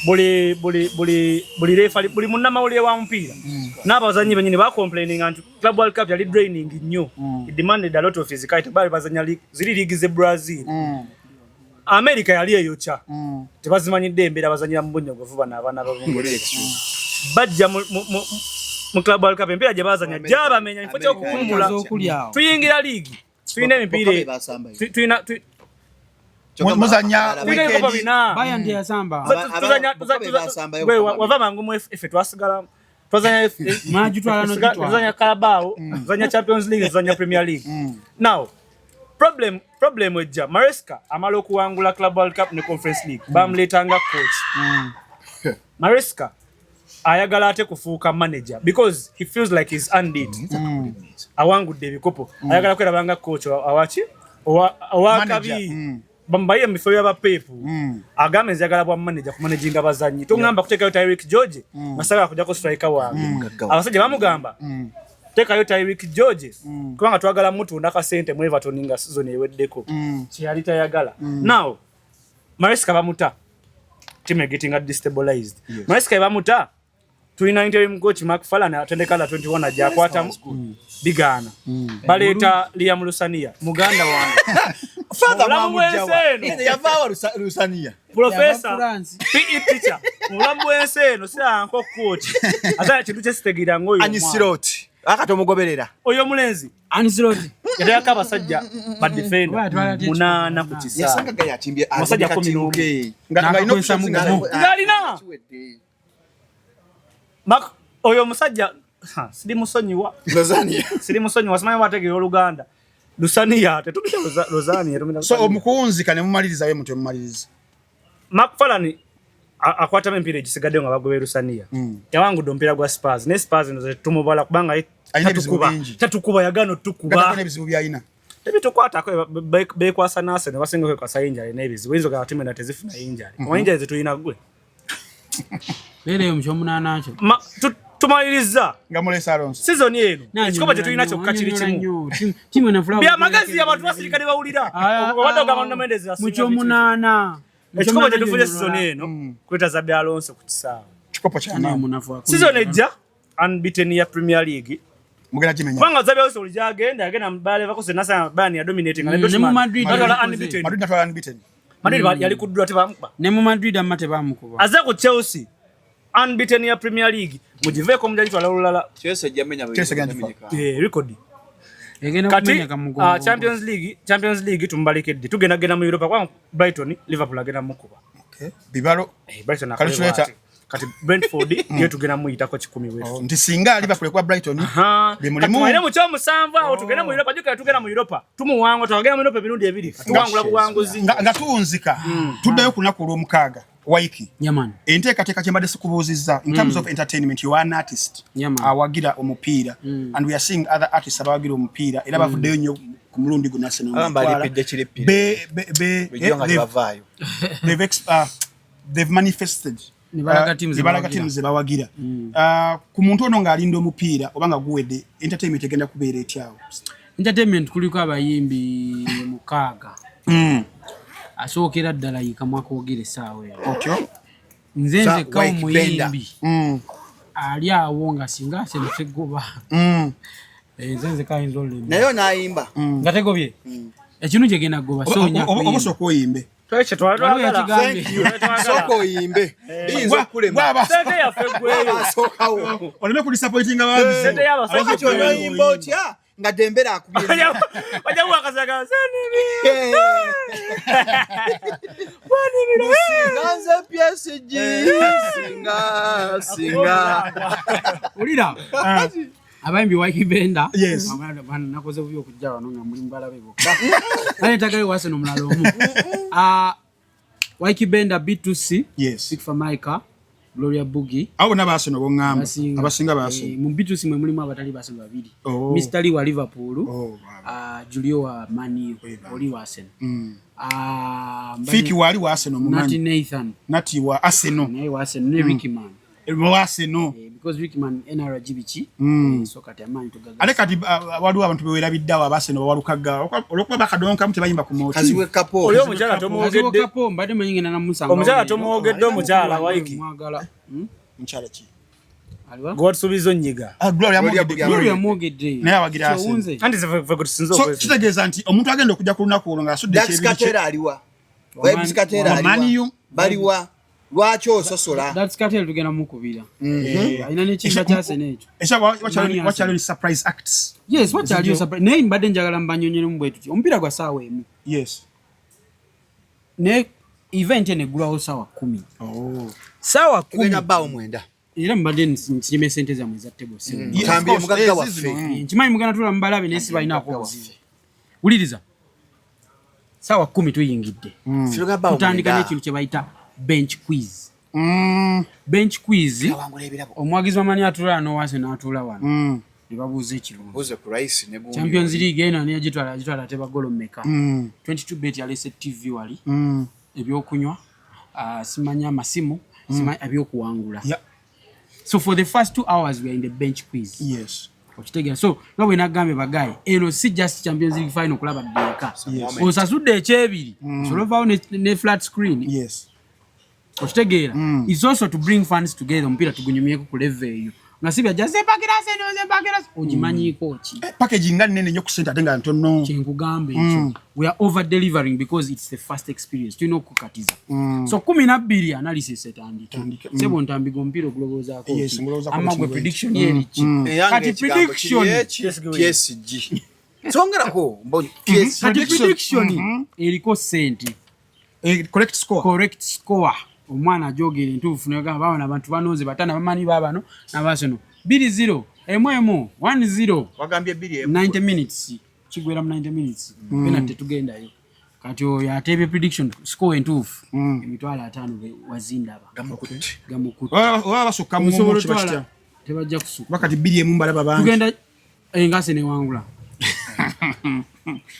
buli buli buli buli referee, buli munnamawulire wa mupiira n'abazannyi bennyini bacomplaininga nti Club World Cup yali draining nnyo. It demanded a lot of physicality. Bali bazannya ziri league ze Brazil. America yali eyokya. Tebazimanyidde embeera bazannyira mu bunnyogovu bano abaana b'Abungereza. Bajja mu Club World Cup, empiira gye bazannya gyabamenya ekifo ky'okuwummula. Ez'okulya awo. Tuyingira league. Tulina emipiira Bokka be basambayo. Muzannya tulina ebikopo weekend. bina. Bayern teyasamba. Bokka be basambayo. Gwe wava mangu mu ffe twasigalamu. Twazanya Mwagitwala n'ogitwala. Tuzanya Carabao, tuzanya Champions League, tuzanya Premier League. Now, problem ejja Maresca amala okuwangula Club World Cup ne Conference League. Bamuleetanga coach. Maresca ayagala ate kufuuka manager because he feels like he's earned it. Awangudde ebikopo. Ayagala kweraba nga coach awaki? Owakabi. Manager, Bamubaye mu bifo byaba Pep. Agambe nze njagala bwa manager kumanaginga bazannyi. Tongamba kuteekayo Tyrique George, nga sagala kujjako striker wange. Abasajja bamugamba teekayo Tyrique George kubanga twagala mutunda kasente mu Everton nga season eweddeko. Kyeyali tayagala. Now Maresca bamuta. Team getting destabilized. Maresca bamuta. Tulina interim coach McFarlane atendeka under 21 ajja akwatamu bigaana. Baleeta Liam Rosenior muganda wange. Father Obulamu bw'ensi mwamugjawa. eno. Yavaawa Lusaniya. Professor Yava France. PE teacher mu bulamu bw'ensi eno siranko coach ate kintu kye sitegeera ng'oyo omwana. Ancelotti. Akati omugoberera. Oyo omulenzi Ancelotti. yateekako abasajja ba defender Oba yatwala atya munaana ku ekikopo? kisaawe. Yasanga ga yatimbye Omusajja 11. Nga alina N'akakwesa options mu nga gumu. Ng'alina. Oyo omusajja ha, siri musonyiwa. Lozania. Siri musonyiwa, simanyi bwategeera Oluganda. Lusaniya tetumita Lozania tumita. So omukuwunzika ne mumaliriza we mutwe mumaliriza. McFarlane akwatamu emipiira egisigaddeyo nga bagoba Lusaniya. Yawangudde omupiira gwa Spurs ne Spurs eno tumubala kubanga ye Alina ebizibu tatukuba. bingi. Tatukuba, yagaana otukuba. Gatako n'ebizibu by'alina. Tebitukwatako, bekwasa n'Arsenal, basinga kwekwasa injury n'ebizibu. Oyinza ogamba tiimu endala tezifuna injury. Omanyi injury zetulina gwe. Leero eyo mu kyomunaana kyo. Tumaliriza Nga mulesa Alonso. season eno ekikopo kye tulina kyokka kiri kimu. Byamagezi abantu basirika ne bawulira. Obadde ogamba Nuno Mendes mu asinga kyomunaana. biki. Ekikopo kye tufunye season eno kuleta Xabi Alonso ku kisaawe. Kikopo kya maanyi. Season ejja unbeaten ya Premier League. Mugenda gimenya. Kubanga Xabi Alonso buli gy'agenda yagenda mu Bayer Leverkusen nasanga Bayern ya dominating ne Ne mu Dortmund. Madrid Batwala yalikoze. unbeaten. Madrid natwala unbeaten. Madrid yali kuddula tebamukuba. Ne mu Madrid amma tebamukuba. Aze ku Chelsea unbeaten ya Premier League mugiveeko mujja gitwala olulala. Chelsea ejja Chelsea egenda gitwala. Record. Egenda Kati kumenyeka mugongo. Champions League tumubalekedde, tugenda genda mu Europa kubanga Brighton, Liverpool agenda mukuba. Okay. Bibalo. Brighton akole Calculator. bw'ati. Kati Brentford yo tugenda muyitako 10 wetu. Oh, nti singa Liverpool ekuba Brighton bye mulimu. Katumalire mu kyomusanvu awo tugende mu Europa, jjukira tugenda mu Europa tumuwangula, twagenda mu Europa emirundi ebiri tuwangula buwanguzi. Nga tuwunzika tuddayo ku lunaku olw'omukaaga waiki. Yeah, man. Enteekateeka kye mbadde sikubuuzizza in terms of entertainment, you are an artist Yeah, man. awagira omupiira and we are seeing other artists abawagira omupiira era bavuddeyo nnyo ku mulundi guno Arsenal Abamba ng'etwala. alipidde kiripire. Be Bulijjo nga tebavaayo. They've manifested Ne balaga teams ne balaga ze bawagira. teams ze bawagira. Ku muntu ono ng'alinda omupiira oba nga guwedde, entertainment egenda kubeera etyawo? Entertainment kuliko abayimbi 6. Asookera ddala yiika mwakwogera essaawa eno. Otyo. Nze Sa- nzekka Wike omuyimbi ali awo nga singa Arsenal tegoba. Nze nzekka ayinza olulimi. Naye onaayimba. Nga tegobye. Ekintu kyegenda kugoba soonya Oba osooka oyimbe. Twekye twali Waliwo twagala. yakigambye. Thank you. Sooka oyimbe. Biyinza okulema. Bwaba Sente yaffe eggweyo. Asookawo. oleme kudisappointinga bawagizi. Sente y'abasajja Kati onoyimba otya nga Dembele akubye? Bajja kuwakazaga Singa nze PSG, singa singa. Ulira. Abayimbi Ykee Benda. Yes. Bana nakoze bubi okujja wano nga muli mbalabe bokka. Naye ntagayo Arsenal omulala omu. Ah, Ykee Benda, B2C, Yes. Fik Fameica, Gloria Buggie. Abo bonna baaseno boŋŋamba. Abasinga. Abasinga baaseno. Mu B2C mwe mulimu abatali Arsenal babiri. Oh. Mr. Lee wa Liverpool, Oh, wow. Julio wa Man U, Oye, baba. oli wa Arsenal. Ah, Fiki wali wa Arsenal Nati mumanyi. Nathan. Nati wa Arsenal. Naye wa Arsenal ne Rickman. Wa Arsenal. Because Rickman NRG biki. So kati amaanyi tugaga. Ate kati waliwo abantu bewerabidde awo aba Arsenal bawalukaga olwokuba bakadonkamu tebayimba ku moti. Kazibwe Kapo. Oli omukyala tomwogedde. Kapo mbadde manyi ngenda namusanga. Omukyala tomwogedde, omukyala Waiki. Mwagala. Mukyala ki? Aliwa? Gwe watusuubiza onnyiga. Ah, Gloria amwogedde. Gloria amwogedde. Naye awagira Arsenal. Kyewunze. Anti ze ffe gwe tusinze So okwesiga. kitegeeza nti omuntu agenda okujja ku lunaku olwo ng'asudde Dax ekyebiri kye. Katera aliwa? Vybz Kartel Wa Man aliwa? U. Baliwa? Lwaki ososola? That's Kartel tugenda mukubira. Alina n'ekimba kya Arsenal ekyo. Ekya Man U wakyaliwo surprise acts. Yes, wakyaliyo surprise. Naye mbadde njagala mbanyonyeremu bwe tuti. Omupiira gwa ssaawa 1. Yes. Ne event eno eggulwawo ssaawa 10. Oh. Ssaawa 10. Tugenda bbaawo 9. Era mbadde nkirima esente zammwe eza table seven. Yes, of Tambi course. mugagga Eh, waffe. zizino. Nkimanyi mugenda tula mubalabe naye sibalinaako obuzibu. Wuliriza. Ssaawa 10 tuyingidde. Tugenda bbaawo Tutandika 9. n'ekintu kye bayita bench quiz. Bench quiz, Awangula ebirabo. omuwagizi w'amani atuula wano wansi n'atuula wano. Ne babuuza ekibuuzo. Mbuze ku Rice ne gundi. Champions League eno ani yagitwala agitwala teba golo mmeka? 22 bet yaleese TV wali. Ebyokunywa, simanyi amasimu, simanyi ebyokuwangula. Yeah. So for the first 2 hours we are in the bench quiz. Yes. Okitegeera. So nga bwe nagambye bagaye eno si just Champions League final okulaba ddeeka. Yes. Osasudde ekyebiri osobola ovaawo ne flat screen. Yes. Okitegeera. It's also to bring fans together, omupiira tugunyumyeko ku level eyo nga si byajja zempakira Arsenal, zempakira Arsenal. Ogimanyiiko ki? Package nga nnene nnyo ku ssente ate nga ntono. Kyenkugamba ekyo. We are over delivering because it's the first experience. Tulina okukatiza. So 12 analysis etandike. Sebo ntambiga omupiira ogulowoozaako Yes, ki? ngulowoozaako Ama gwe ki? prediction ye eri ki? Eyange Kati ekigambo prediction. kiri eki, PSG. Songerako, PSG. Kati prediction eriko ssente. Correct score. Correct score. Omwana ajogera entuufu n'agamba baabano abantu banonze bataano abamanyi baabano n'Abarsenal. 2-0, 1-1, 1-0. Wagambye 2-1. 90 minutes. Kigwera mu 90 minutes. Penalty tetugendayo. Kati oyo ateebye prediction score entuufu. 50,000 wazindaba. Gamukutte. Gamukutte. Oba basukka mu Osobola kiba otwala kitya? tebajja kusuka. Kuba kati 2-1 mbalaba bangi. Tugenda engase newangula.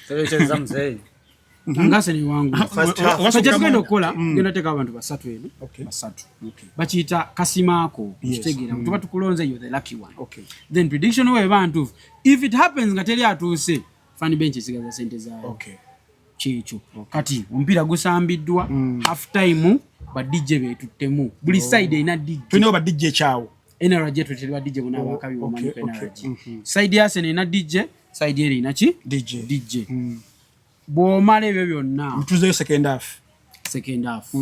Terekyeza muzeeyi. Engase newangula. First half. Oba Kati basukka tugenda mu- okukola, tugenda teeka abantu basatu eno. Basatu. Bakiyita kasimaako. Okitegeera. Tuba tukulonze, you're the lucky one. Okay. Then prediction weeba ntuufu. If it happens nga teri atuuse, fan bench esigaza sente zaayo. Okay. Kyekyo. Kati omupiira gusambiddwa, half time ba DJ beetuttemu. Buli side erina DJ. Tulina ba DJ ekyawo. NRG tuteri ba DJ bonna abakabi bomanyi ku okay, NRG. Side ya Arsenal erina DJ, side eri erina ki? DJ. DJ. Bw'omala ebyo byonna, Tuzeeyo second half. Second half.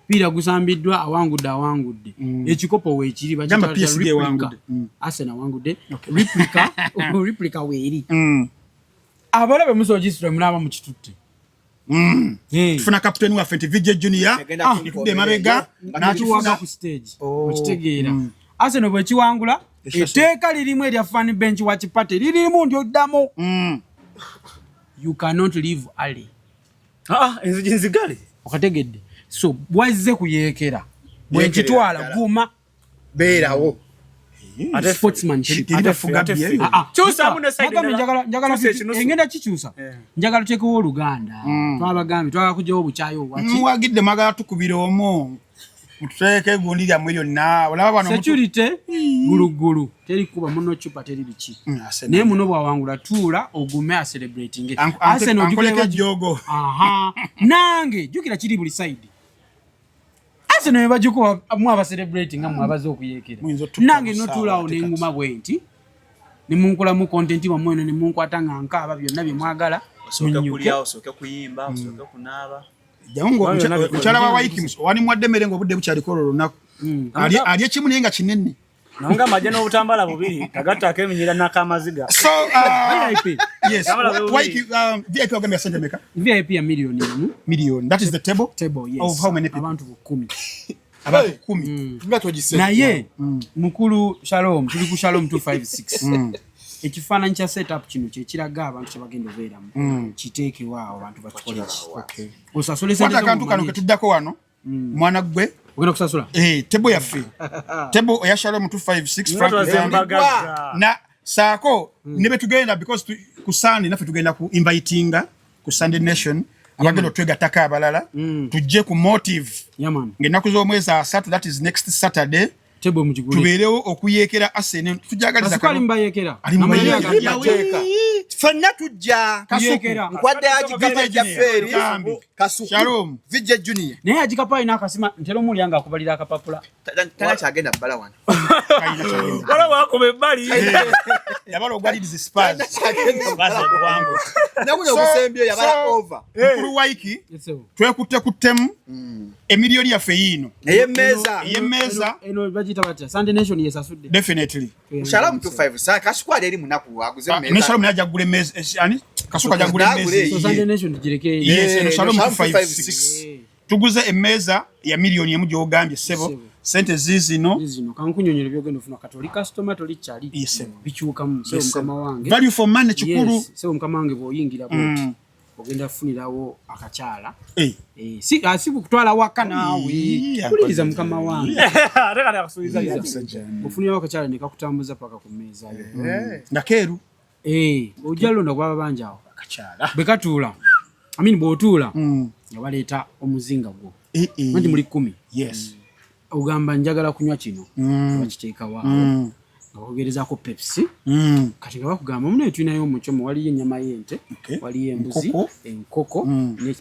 Piira gusambiddwa, awangudde awangudde. Ekikopo weekiri Gamba bakiyita PSG replica. ewangudde. Arsenal awangudde. Replica, replica weeri. Abalabe musobola ogisitula munaaba mukitutte. Tufuna captain waffe nti VJ Junior Egenda atudde emabega n'akifuna n'akifuna. ku stage. Okitegeera. Arsenal bw'ekiwangula, etteeka lirimu erya fan bench wa kipate lirimu nti oddamu. You cannot leave early. Ah, enzigi nzigale. Okategedde. So bwazze kuyeekera. Bwe nkitwala guma Beerawo. Ate sportsmanship. Teri bafuga bye. Ah, ah. Kyusaamu ne side Nagambye endala. njagala Kyusa ekinusu. engenda kikyusa. Njagala tuteekewo Oluganda. Twabagambye twagala kuggyawo obukyayi obwaki. Muwagidde mwagala tukubira omwo. Mututeeke egundi lyammwe lyonna. Olaba wano Security gulugulu teri kuba muno cupa teri biki. Arsenal. Naye muno bw'awangula tuula ogume a celebrating. Arsenal Ankoleko ojjukira ejjoogo. Aha. Nange jjukira kiri buli side. Arsenal bwe bagikuba mu aba celebrating nga mwe abaze okuyeekera. Muyinza otutuuka Nange mu ssaawa notuulaawo ate ne nguma bwe nti ne munkolamu content wammwe eno ne munkwata nga nkaaba byonna bye mwagala. Osooke Munyuke. kulya, osooke kuyimba, osooke kunaaba. Jangu mukyala wa Waiki wanimuwadde emmere ng'obudde bukyaliko olwo olunaku. Ali ekimu naye nga kinene. Nanga amagye n'obutambala bubiri kagattako eminyira n'akamaziga. So VIP. yes, Tambala bubiri. Waiki, VIP wagambye sente meka? VIP ya 1 million. Million. That is the table. Table, yes. Of how many people? Abantu 10,000. Abantu 10. Nga togise. Naye mukulu Shalom, tuli ku Shalom 256. Ekifaananyi kya setup kino kyekiraga abantu kye bagenda obeeramu. Kiteekebwa awo abantu bakikole ki. Osasule sente Kwata akantu kano zo ketuddako wano. Mwana gwe. Ogenda kusasula? Eh, table yaffe. Table eya Shalom 256 Frank Twaze Nzambi. mbagagga. Na saako ne betugenda because ku Sunday naffe tugenda ku invitinga ku Sunday Nation. Abagenda otwegattako abalala, tujje ku Motive ng'ennaku z'omwezi 30, that is next Saturday, Table mugigule. Tubeerewo okuyeekera Arsenal, tujagaliza. Kasuku ali mubayeekera. Ali mu bayeekera. Ffenna tujja. Kuyeekera. Nkwadde Agikapa Jafeeri. Kambi. Kasuku. Shalom. Vijja Junior. Naye Agikapa alina akasima, ntera omulya nga akubalira akapapula. Tana kyagenda bbala wano. Kalina kyagenda. Wala wakuba ebbali. Yabala ogwa Leeds Spurs. Naguno ogusembyeyo yabala over. Mukulu Waiki, twekutte kuttemu emiliyoni yaffe yiino. Ey'emmeeza. Ey'emmeeza. Eno bagiyita batya? Sunday Nation yesasudde. Definitely. Shalom 25 sa Kasuku ali eri munaku aguze Ah, emmeeza. ne Shalom naye ajja kugula emmeeza, ani Kasuku ajja kugula Nagula emmeeza. eyiye. So Sunday Nation tugireke. Yes, eno Eh, Shalom Shalom 256. Eh, Tuguze emmeeza ya miliyoni 1 gy'ogambye, ssebo. Ssebo. Sente ziizino. Zino kankunyonyera byogenda ofuna kati oli customer, toli kyali. Yes, ssebo. Bikyukamu, sebo mukama wange. Value for money kikulu. Yes, sebo mukama wange, bw'oyingira bwoti ogenda kufunirawo akakyala. Eh. Eh, si kutwala waka naawe. Ii, Kuliriza mukama wange. Ate kati akusuubiza. Ofunirawo akakyala ne kakutambuza paka ku mmeeza yo. Nga keeru. Eh, ojja londa kuba bangi awo. Akakyala. Bwe katuula, I mean bw'otuula nga baleeta omuzinga gwo. Eh, eh. Anti muli 10. Yes. Ogamba njagala kunywa kino, bakiteekawo awo nga bakugerezaako Pepsi. Kati nga bakugamba munaye tulinayo omucomo, waliyo ennyama y'ente, Okay. waliyo embuzi, Enkoko. enkoko ne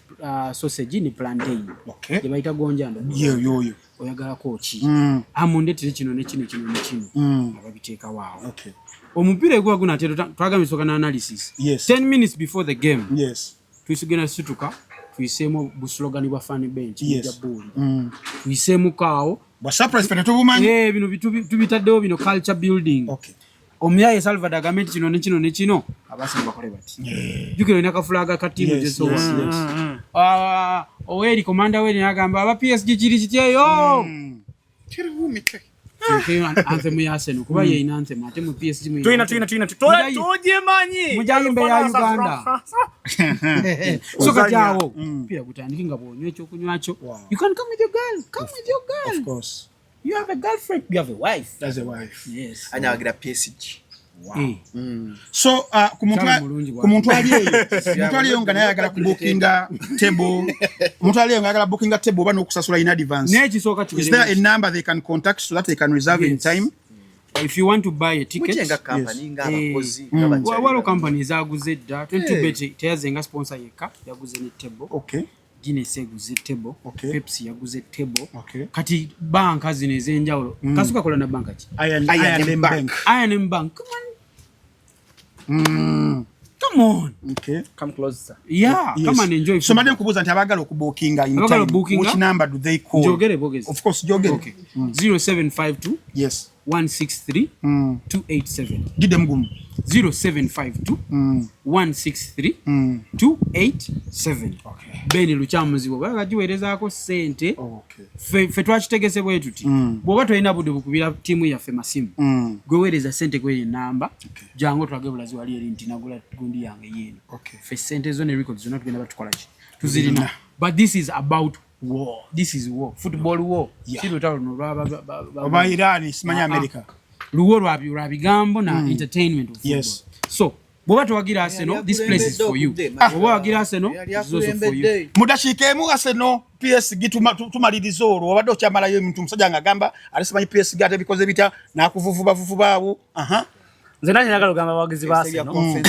sausage ne plantain Okay. gye bayita gonjando. Ye yoyo. Oyagalako ki? Amundeetere kino ne kino, kino ne kino, nga babiteekawo awo. Okay. Omupiira eguba gunaatera, twagambye sooka na analysis. Yes. 10 minutes before the game tusigenda situka tuyiseemu buslogani bwa Fan Bench. Yes. Buwulira, tuyiseemuko awo. Bwa surprise, ffe tetubumanyi. Eh, bino tubitaddewo bino culture building. Omuyaye Salvador agambe nti kino ne kino ne kino, abasinga bakole bati. Jjukira olina kafulaga ka ttiimu gyesobola. Oweri komanda weri n'agamba aba PSG kiri kityeyo. Teekeyo anthem ya Arsenal kuba yeyina anthem, ate mu PSG muyina Tulina anthem. Tulina tugimanyi. Mujayimba ya Uganda. So kati awo omupiira gutandike nga bw'onywa ekyokunywa kyo. You can come with your girl. Come with your girl. Of course. You have a girlfriend, you have a wife. That's a wife. Yes. Anyawagira PSG. Eh, So ku muntu Kyalo mulungi ku muntu ali eyo, omuntu ali eyo nga naye ayagala kubookinga table, omuntu ali eyo nga ayagala bookinga table oba n'okusasula in advance. N'ekisooka Is there a kibeere number they can contact so that they can reserve in Yes. time? If you want to buy a ticket, Mujje nga company, nga abakozi, Eh, nga bakyali. waliwo company ezaguze edda. 22 Bet teyaze nga sponsor yekka, yaguze ne table. Guinness eguze table. Pepsi yaguze table. Kati banka zino ez'enjawulo, Kasuka kola na banka ki? I&M Bank. I&M Bank, come on. Come on. Okay. Come closer. Yeah, Yes. come and enjoy. So mbadde nkubuuza nti abaagala okubookinga in Abaagala time, okubookinga? which number do they call? Njogere bwogezi. Of course, jogere. Okay. 0752 Yes. 163 287. Gidde mugumu. 0752 163 287. Ben Lukyamuzibu baba bagiweerezaako ssente. Okay. Ffe twakitegese bwe tuti: bw'oba tolina budde bukubira ttiimu yaffe masimu, gweweereza ssente kweyo enamba, jangu otwage bulazi wali eri nti nagula gundi yange yeeno. Ffe ssente zo ne record zonna tugenda batukola ki, tuzirina. But this is about war, this is war, football war. Si lutalo luno lwaba Oba Iran, simanyi Ah, ah. America. Luwo lwa bigambo na entertainment of football. Yes. So bw'oba towagira Arsenal, this place is for you. Ah. Bw'oba wagira Arsenal, it's also for you. Mu dakiika emu, Arsenal PSG, tumaliriza olwo. Obadde okyamalayo emintu, omusajja ng'agamba ate simanyi PSG ate bikoze bitya n'akuvuvubavuvuba awo. Aha. Nze nange njagala ogamba abawagizi ba Arsenal.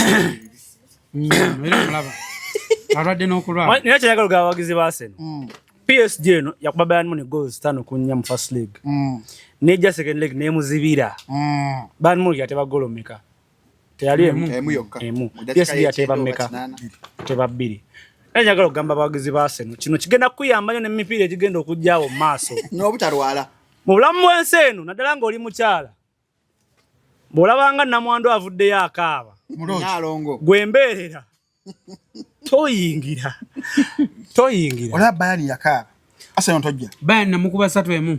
Era omulaba alwadde n'okulwala. Nina kyenjagala ogamba abawagizi ba Arsenal. PSG eno yakuba Bayern Munich goals 5-4 mu first leg. Nejja second leg nemuzibira. Bayern Munich yateba goal mmeka? Teyali emu. Emu yokka. Emu. Mu dakiika PSG yateba y'ekyenda oba mmeka? 8. Teba bbiri. Naye njagala okugamba abawagizi ba Arsenal kino kigenda kukuyamba nnyo n'emipiira egigenda okujja awo mu maaso. N'obutalwala. Mu bulamu bw'ensi eno, naddala ng'oli mukyala, bw'olabanga namwandu avuddeyo akaaba, Naalongo. gwe mbeerera toyingira, toyingira. Olaba Bayern yakaaba, Arsenal tojja. Bayern namukuba 3-1.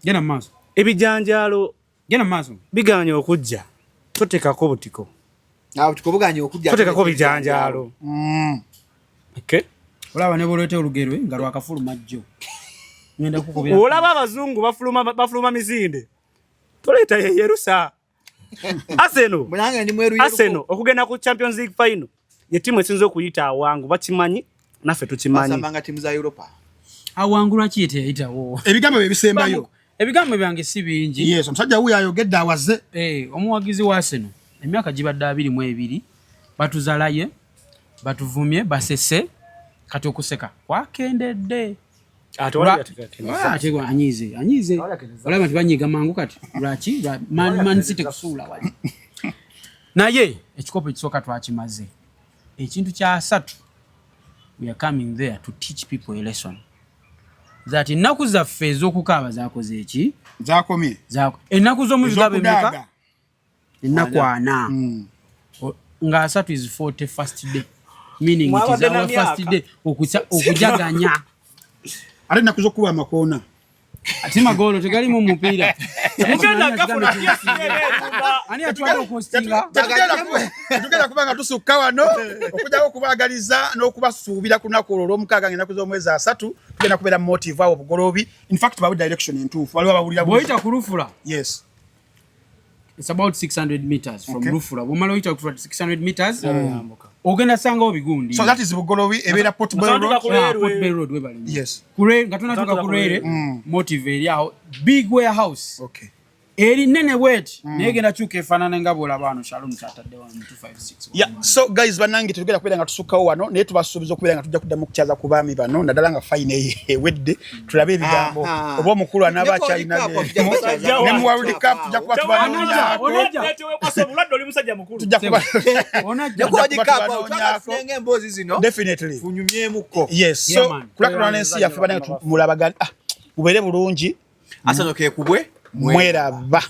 Genda mu maaso. Ebijanjaalo Genda mu maaso. biganye okujja, toteekako butiko. Awo tukobuganye okujja. Toteekako bijanjaalo. Okay. Olaba ne bw'oleeta olugero nga lwakafuluma jjo, ngenda kukubira. Olaba abazungu bafuluma misinde, toleeta yeyerusa. Arsenal, Munange ndi mweru yeruko. Arsenal okugenda ku Champions League final ye ttiimu esinze okuyita awangu, bakimanyi. Naffe tukimanyi. Basambanga timu za Europa. Awangulwa ki teyayitawo? Ebigambo bye bisembayo. Ebigambo byange si bingi. Yes, omusajja wuyo ayogedde awaze. Omuwagizi wa Arsenal emyaka gibadde 22, batuzalaye, batuvumye, basese, kati okuseka kwakendedde. Ate wali yategeeza. Ate anyiize, anyiize. Olaba nti banyiiga mangu kati. Lwaki? Man City kusuula wali. Naye ekikopo ekisooka twakimaze. Ekintu kya 3, we are coming there to teach people a lesson. That ennaku zaffe ez'okukaaba zakoze eki? Zakomye. Ennaku z'omubiri emeka? Ennaku 4. Nga 3 is 41st day. Meaning it is our first day okujaganya. Ate ennaku z'okukuba amakoona. Ate magoolo tegalimu mupiira. Ani atwala okustinga? Tetugenda kuba nga tusukka wano okujjako okubaagaliza n'okubasuubira ku lunaku olwo olw'omukaaga ng'ennaku z'omwezi 3 tugenda kubeera mu Motive awo Bugoloobi. In fact, bawe direction entuufu. Waliwo abawulira Bw'oyita ku Lufula. Yes. It's about 600 meters from Lufula. Bw'omala oyita ku 600 meters, ogenda sangawo bigundi. So that is Bugoloobi, ebeera Port Bell Road. Port Bell Road webale. Yes. Nga tunatuuka ku Lwere, Motive eri awo, big warehouse. Okay. Eri nnene bweti, naye genda kyuka efaanana nga bw'olaba wano Shalom kyatadde wano 256. Yeah, so guys bannange tetugenda kubeera nga tusukkawo wano, naye tubasuubiza okubeera nga tujja kuddamu okukyaza ku baami bano, naddala nga fayina ewedde, tulabe ebigambo oba omukulu anaaba akyalina ne mu World Cup tujja kuba tubanoonyaako. Tujja kuba tubanoonyaako. Definitely. Yes, so kulakulana n'ensi yaffe bannange mulabagane, mubeere bulungi. Arsenal kekubwe mweraba.